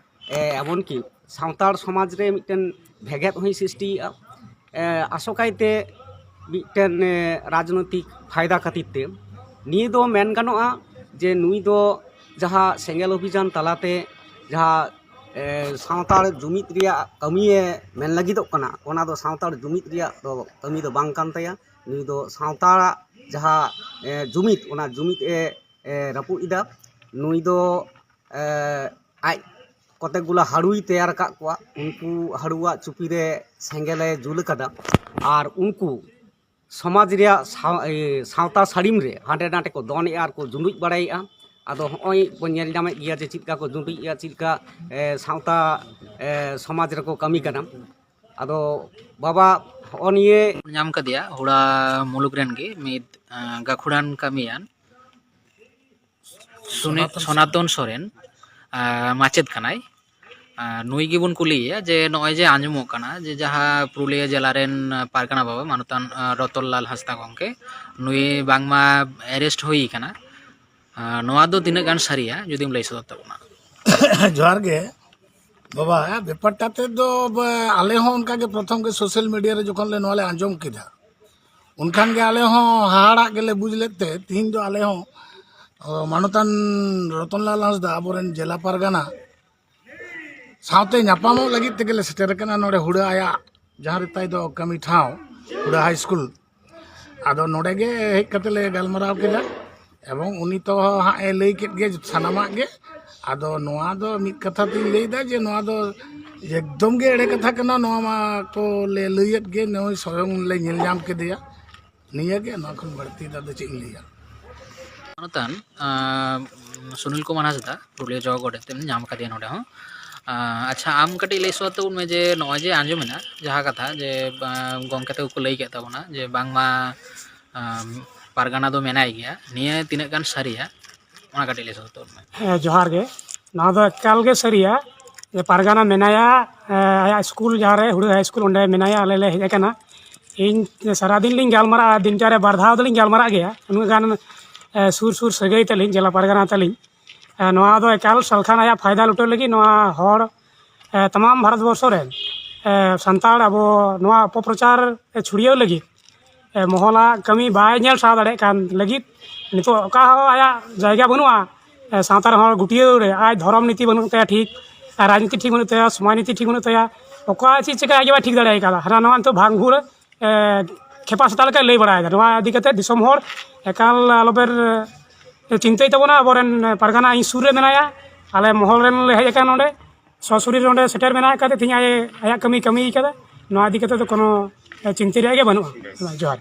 ᱮ, ᱮᱢᱚᱱᱠᱤ ᱥᱟᱶᱛᱟᱲ ᱥᱚᱢᱟᱡᱽ ᱨᱮ ᱢᱤᱫᱴᱮᱱ ᱵᱷᱮᱜᱮᱫ ᱦᱚᱸᱭ ᱥᱨᱤᱥᱴᱤᱭᱮᱜᱼᱟ᱾ ᱮ, ᱟᱥᱚᱠᱟᱭᱛᱮ ᱢᱤᱫᱴᱮᱱ, ᱮ, ᱨᱟᱡᱽᱱᱳᱭᱛᱤᱠ ᱯᱷᱟᱭᱫᱟ ᱠᱷᱟᱹᱛᱤᱨ ᱛᱮ᱾ ᱱᱤᱭᱟᱹ ᱫᱚ ᱢᱮᱱ ᱜᱟᱱᱚᱜᱼᱟ ᱡᱮ ᱱᱩᱭ ᱫᱚ ᱡᱟᱦᱟᱸ ᱥᱮᱸᱜᱮᱞ ᱚᱵᱷᱤᱡᱟᱱ ᱛᱟᱞᱟᱛᱮ ᱡᱟᱦᱟᱸ, ᱮ, ᱥᱟᱶᱛᱟᱲ ᱡᱩᱢᱤᱫ ᱨᱮᱭᱟᱜ ᱠᱟᱹᱢᱤᱭᱮ ᱢᱮᱱ ᱞᱟᱹᱜᱤᱫᱚᱜ ᱠᱟᱱᱟ, ᱚᱱᱟ ᱫᱚ ᱥᱟᱶᱛᱟᱲ ᱡᱩᱢᱤᱫ ᱨᱮᱭᱟᱜ ᱫᱚ ᱠᱟᱹᱢᱤ ᱫᱚ ᱵᱟᱝ ᱠᱟᱱ ᱛᱟᱭᱟ᱾ ᱱᱩᱭ ᱫᱚ ᱥᱟᱶᱛᱟᱲᱟᱜ ᱡᱟᱦᱟᱸ, ᱮ, ᱡᱩᱢᱤᱫ, ᱚᱱᱟ ᱡᱩᱢᱤᱫ ᱮ, ᱮ, ᱨᱟᱹᱯᱩᱫ ᱮᱫᱟ᱾ ᱱᱩᱭ ᱫᱚ, ᱮ, ᱟᱡ ᱠᱚᱛᱮᱠ ᱜᱩᱞᱟ ᱦᱟᱹᱲᱩᱭ ᱛᱮᱭᱟᱨ ᱟᱠᱟᱫ ᱠᱚᱣᱟ, ᱩᱱᱠᱩ ᱦᱟᱹᱲᱩᱣᱟᱜ ᱪᱩᱯᱤ ᱨᱮ ᱥᱮᱸᱜᱮᱞᱮ ᱡᱩᱞ ᱟᱠᱟᱫᱟ᱾ ᱟᱨ ᱩᱱᱠᱩ ᱥᱚᱢᱟᱡᱽ ᱨᱮᱭᱟᱜ ᱥᱟᱶ-, ᱮ, ᱥᱟᱶᱛᱟ ᱥᱟᱹᱲᱤᱢ ᱨᱮ ᱦᱟᱸᱰᱮ ᱱᱟᱰᱮ ᱠᱚ ᱫᱚᱱᱮᱜᱼᱟ ᱟᱨ ᱠᱚ ᱡᱩᱸᱰᱩᱡ ᱵᱟᱲᱟᱭᱮᱜᱼᱟ᱾ ᱟᱫᱚ ᱦᱚᱸᱜᱼᱚᱭ ᱵᱚᱱ ᱧᱮᱞ ᱧᱟᱢᱮᱫ ᱜᱮᱭᱟ ᱡᱮ ᱪᱮᱫ ᱞᱮᱠᱟ ᱠᱚ ᱡᱩᱸᱰᱩᱡ ᱮᱜᱼᱟ, ᱪᱮᱫ ᱞᱮᱠᱟ, ᱮ, ᱥᱟᱶᱛᱟ, ᱮ, ᱥᱚᱢᱟᱡᱽ ᱨᱮᱠᱚ ᱠᱟᱹᱢᱤ ᱠᱟᱱᱟ᱾ ᱟᱫᱚ ᱵᱟᱵᱟ, ᱦᱚᱸᱜᱼᱚ ᱱᱤᱭᱟᱹ ᱧᱟᱢ ᱠᱟᱫᱮᱭᱟ ᱦᱩᱲᱟ ᱢᱩᱞᱩᱠ ᱨᱮᱱ ᱜᱮ ᱢᱤᱫ, ᱮ, ᱜᱟᱹᱠᱷᱩᱲᱟᱱ ᱠᱟᱹᱢᱤᱭᱟᱱ ᱥᱩᱱᱤ-, ᱥᱚᱱᱟᱛᱚᱱ ᱥᱚᱱᱟᱛᱚᱱ ᱥᱚᱨᱮᱱ, ᱮ, ᱢᱟᱪᱮᱫ ᱠᱟᱱᱟᱭ᱾ ᱮ, ᱱᱩᱭ ᱜᱮᱵᱚᱱ ᱠᱩᱞᱤᱭᱮᱭᱟ ᱡᱮ ᱱᱚᱜᱼᱚᱭ ᱡᱮ ᱟᱸᱡᱚᱢᱚᱜ ᱠᱟᱱᱟ ᱡᱮ ᱡᱟᱦᱟᱸ ᱯᱩᱨᱩᱞᱤᱭᱟᱹ ᱡᱮᱞᱟ ᱨᱮᱱ ᱯᱟᱨᱜᱟᱱᱟ ᱵᱟᱵᱟ ᱢᱟᱱᱚᱛᱟᱱ, ᱮ, ᱨᱚᱛᱚᱱᱞᱟᱞ ᱦᱟᱸᱥᱫᱟ ᱜᱚᱢᱠᱮ, ᱱᱩᱭ ᱵᱟᱝᱢᱟ ᱮᱨᱮᱥᱴ ᱦᱩᱭ ᱠᱟᱱᱟ᱾ ᱟᱨ ᱱᱚᱣᱟ ᱫᱚ ᱛᱤᱱᱟᱹᱜ ᱜᱟᱱ ᱥᱟᱹᱨᱤᱭᱟ, ᱡᱩᱫᱤᱢ ᱞᱟᱹᱭ ᱥᱚᱫᱚᱨ ᱛᱟᱵᱚᱱᱟ? ᱡᱚᱦᱟᱨ ᱜᱮ ᱵᱟᱵᱟ᱾ ᱵᱮᱯᱟᱨᱴᱟ ᱛᱮᱫ ᱫᱚ ᱵᱟ-, ᱟᱞᱮ ᱦᱚᱸ ᱚᱱᱠᱟ ᱜᱮ ᱯᱨᱚᱛᱷᱚᱢ ᱜᱮ ᱥᱳᱥᱟᱞ ᱢᱤᱰᱤᱭᱟ ᱨᱮ ᱡᱚᱠᱷᱚᱱ ᱞᱮ ᱱᱚᱣᱟ ᱞᱮ ᱟᱸᱡᱚᱢ ᱠᱮᱫᱟ, ᱩᱱᱠᱷᱟᱱ ᱜᱮ ᱟᱞᱮ ᱦᱚᱸ ᱦᱟᱦᱟᱲᱟᱜ ᱜᱮᱞᱮ ᱵᱩᱡᱽ ᱞᱮᱫ ᱛᱮ, ᱛᱤᱦᱤᱧ ᱫᱚ ᱟᱞᱮ ᱦᱚᱸ, ᱚ, ᱢᱟᱱᱚᱛᱟᱱ ᱨᱚᱛᱚᱱᱞᱟᱞ ᱦᱟᱸᱥᱫᱟ, ᱟᱵᱚᱨᱮᱱ ᱡᱮᱞᱟ ᱯᱟᱨᱜᱟᱱᱟ, ᱥᱟᱶᱛᱮ ᱧᱟᱯᱟᱢᱚᱜ ᱞᱟᱹᱜᱤᱫ ᱛᱮᱜᱮ ᱞᱮ ᱥᱮᱴᱮᱨ ᱟᱠᱟᱱᱟ ᱱᱚᱰᱮ ᱦᱩᱲᱟᱹ ᱟᱭᱟᱜ ᱡᱟᱦᱟᱸ ᱨᱮ ᱛᱟᱭ ᱫᱚ ᱠᱟᱹᱢᱤ ᱴᱷᱟᱶ, ᱦᱩᱲᱟᱹ ᱦᱟᱭ ᱥᱠᱩᱞ᱾ ᱟᱫᱚ ᱱᱚᱰᱮ ᱜᱮ ᱦᱮᱡ ᱠᱟᱛᱮ ᱞᱮ ᱜᱟᱞᱢᱟᱨᱟᱣ ᱠᱮᱫᱟ, ᱮᱵᱚᱝ ᱩᱱᱤ ᱛᱚ ᱦᱟᱸᱜ ᱮ ᱞᱟᱹᱭ ᱠᱮᱫ ᱜᱮ ᱥᱟᱱᱟᱢᱟᱜ ᱜᱮ᱾ ᱟᱫᱚ ᱱᱚᱣᱟ ᱫᱚ ᱢᱤᱫ ᱠᱟᱛᱷᱟ ᱛᱤᱧ ᱞᱟᱹᱭᱫᱟ ᱡᱮ ᱱᱚᱣᱟ ᱫᱚ ᱮᱠᱫᱚᱢ ᱜᱮ ᱮᱲᱮ ᱠᱟᱛᱷᱟ ᱠᱟᱱᱟ, ᱱᱚᱣᱟ ᱢᱟ ᱠᱚ ᱞᱮ ᱞᱟᱹᱭᱮᱫ ᱜᱮ, ᱱᱩᱭ ᱥᱚᱭᱚᱝ ᱞᱮ ᱧᱮᱞ ᱧᱟᱢ ᱠᱮᱫᱮᱭᱟ᱾ ᱱᱤᱭᱟᱹ ᱜᱮ, ᱱᱚᱣᱟ ᱠᱷᱚᱱ ᱵᱟᱹᱲᱛᱤ ᱫᱚ ᱟᱫᱚ ᱪᱮᱫ ᱤᱧ ᱞᱟᱹᱭᱟ? ᱢᱟᱱᱚᱛᱟᱱ, ᱟᱸ, ᱥᱩᱱᱤᱞ ᱠᱩᱢᱟᱨ ᱦᱟᱸᱥᱫᱟ, ᱯᱩᱨᱩᱞᱤᱭᱟᱹ ᱡᱚᱜᱚ ᱜᱚᱰᱮᱛ ᱮᱢ ᱧᱟᱢ ᱠᱟᱫᱮᱭᱟ ᱱᱚᱰᱮ ᱦᱚᱸ᱾ ᱟᱸ, ᱟᱪᱪᱷᱟ, ᱟᱢ ᱠᱟᱹᱴᱤᱡ ᱞᱟᱹᱭ ᱥᱚᱫᱚᱨ ᱛᱟᱵᱚᱱ ᱢᱮ ᱡᱮ ᱱᱚᱜᱼᱚᱭ ᱡᱮ ᱟᱸᱡᱚᱢᱮᱱᱟ ᱡᱟᱦᱟᱸ ᱠᱟᱛᱷᱟ ᱡᱮ, ᱟᱸ, ᱜᱚᱢᱠᱮ ᱛᱟᱠᱚ ᱠᱚ ᱞᱟᱹᱭ ᱠᱮᱫ ᱛᱟᱵᱚᱱᱟ ᱡᱮ ᱵᱟᱝᱢᱟ, ᱟᱸ, ᱯᱟᱨᱜᱟᱱᱟ ᱫᱚ ᱢᱮᱱᱟᱭ ᱜᱮᱭᱟ, ᱱᱤᱭᱟᱹ ᱛᱤᱱᱟᱹᱜ ᱜᱟᱱ ᱥᱟᱹᱨᱤᱭᱟ, ᱚᱱᱟ ᱠᱟᱹᱴᱤᱡ ᱞᱟᱹᱭ ᱥᱚᱫᱚᱨ ᱛᱟᱵᱚᱱ ᱢᱮ᱾ ᱦᱮᱸ, ᱡᱚᱦᱟᱨ ᱜᱮ᱾ ᱱᱚᱣᱟ ᱫᱚ ᱮᱠᱟᱞ ᱜᱮ ᱥᱟᱹᱨᱤᱭᱟ ᱡᱮ ᱯᱟᱨᱜᱟᱱᱟ ᱢᱮᱱᱟᱭᱟ, ᱮ, ᱟᱭᱟᱜ ᱥᱠᱩᱞ ᱡᱟᱦᱟᱸ ᱨᱮ ᱦᱩᱲᱟᱹ ᱦᱟᱭ ᱥᱠᱩᱞ, ᱚᱸᱰᱮ ᱢᱮᱱᱟᱭᱟ, ᱟᱞᱮ ᱞᱮ ᱦᱮᱡ ᱟᱠᱟᱱᱟ᱾ ᱤᱧ ᱥᱟᱨᱟᱫᱤᱱ ᱞᱤᱧ ᱜᱟᱞᱢᱟᱨᱟᱜᱼᱟ, ᱫᱤᱱᱴᱟ ᱨᱮ ᱵᱟᱨ ᱫᱷᱟᱣ ᱫᱚᱞᱤᱧ ᱜᱟᱞᱢᱟᱨᱟᱜ ᱜᱮᱭᱟ, ᱩᱱᱟᱹᱜ ᱜᱟᱱ, ᱮ, ᱥᱩᱨ ᱥᱩᱨ ᱥᱟᱹᱜᱟᱹᱭ ᱛᱟᱹᱞᱤᱧ, ᱡᱮᱞᱟ ᱯᱟᱨᱜᱟᱱᱟ ᱛᱟᱹᱞᱤᱧ᱾ ᱮ, ᱱᱚᱣᱟ ᱫᱚ ᱮᱠᱟᱞ ᱥᱟᱞᱠᱷᱟᱱ ᱟᱭᱟᱜ ᱯᱷᱟᱭᱫᱟ ᱞᱩᱴᱟᱹᱣ ᱞᱟᱹᱜᱤᱫ ᱱᱚᱣᱟ ᱦᱚᱲ, ᱮ, ᱛᱟᱢᱟᱢ ᱵᱷᱟᱨᱚᱛ ᱵᱚᱨᱥᱚ ᱨᱮᱱ, ᱮ, ᱥᱟᱱᱛᱟᱲ ᱟᱵᱚ ᱱᱚᱣᱟ ᱚᱯᱚᱯᱨᱚᱪᱟᱨ ᱮ ᱪᱷᱩᱲᱭᱟᱹᱣ ᱞᱟᱹᱜᱤᱫ, ᱮ, ᱢᱚᱦᱚᱞᱟᱜ ᱠᱟᱹᱢᱤ ᱵᱟᱭ ᱧᱮᱞ ᱥᱟᱦᱟᱣ ᱫᱟᱲᱮᱭᱟᱜ ᱠᱟᱱ ᱞᱟᱹᱜᱤᱫ ᱱᱤᱛᱚᱜ ᱚᱠᱟ ᱦᱚᱸ ᱟᱭᱟᱜ ᱡᱟᱭᱜᱟ ᱵᱟᱹᱱᱩᱜᱼᱟ᱾ ᱮ, ᱥᱟᱶᱛᱟ ᱨᱮ ᱦᱚᱲ ᱜᱩᱴᱭᱟᱹᱣ ᱨᱮ ᱟᱡ ᱫᱷᱚᱨᱚᱢ ᱱᱤᱛᱤ ᱵᱟᱹᱱᱩᱜ ᱛᱟᱭᱟ ᱴᱷᱤᱠ, ᱟᱨ ᱨᱟᱡᱽᱱᱤᱛᱤ ᱴᱷᱤᱠ ᱵᱟᱹᱱᱩᱜ ᱛᱟᱭᱟ, ᱥᱚᱢᱟᱡᱽ ᱱᱤᱛᱤ ᱴᱷᱤᱠ ᱵᱟᱹᱱᱩᱜ ᱛᱟᱭᱟ, ᱚᱠᱟ ᱪᱮᱫ ᱪᱤᱠᱟᱹ ᱟᱡ ᱜᱮ ᱵᱟᱭ ᱴᱷᱤᱠ ᱫᱟᱲᱮ ᱟᱠᱟᱫᱟ᱾ ᱦᱟᱱᱟ ᱱᱚᱣᱟ ᱱᱤᱛᱚᱜ ᱵᱷᱟᱝ ᱵᱷᱩᱲ, ᱮ, ᱠᱷᱮᱯᱟ ᱥᱮᱛᱟ ᱞᱮᱠᱟᱭ ᱞᱟᱹᱭ ᱵᱟᱲᱟᱭᱮᱫᱟ᱾ ᱱᱚᱣᱟ ᱤᱫᱤ ᱠᱟᱛᱮ ᱫᱤᱥᱚᱢ ᱦᱚᱲ ᱮᱠᱟᱞ ᱟᱞᱚᱯᱮ, ᱮ, ᱪᱤᱱᱛᱟᱹᱭ ᱛᱟᱵᱚᱱᱟ᱾ ᱟᱵᱚᱨᱮᱱ ᱯᱟᱨᱜᱟᱱᱟ ᱤᱧ ᱥᱩᱨ ᱨᱮ ᱢᱮᱱᱟᱭᱟ, ᱟᱞᱮ ᱢᱚᱦᱚᱞ ᱨᱮᱱ ᱞᱮ ᱦᱮᱡ ᱟᱠᱟᱱᱟ ᱱᱚᱰᱮ, ᱥᱚᱥᱚᱨᱤᱨ ᱱᱚᱰᱮ ᱥᱮᱴᱮᱨ ᱢᱮᱱᱟᱭ ᱠᱟᱫᱮ ᱛᱤᱧ, ᱟᱡ, ᱟᱭᱟᱜ ᱠᱟᱹᱢᱤ ᱠᱟᱹᱢᱤ ᱠᱟᱫᱟ᱾ ᱱᱚᱣᱟ ᱤᱫᱤ ᱠᱟᱛᱮ ᱫᱚ ᱠᱳᱱᱳ, ᱮ, ᱪᱤᱱᱛᱟᱹ ᱨᱮᱭᱟᱜ ᱜᱮ ᱵᱟᱹᱱᱩᱜᱼᱟ᱾ ᱡᱚᱦᱟᱨ᱾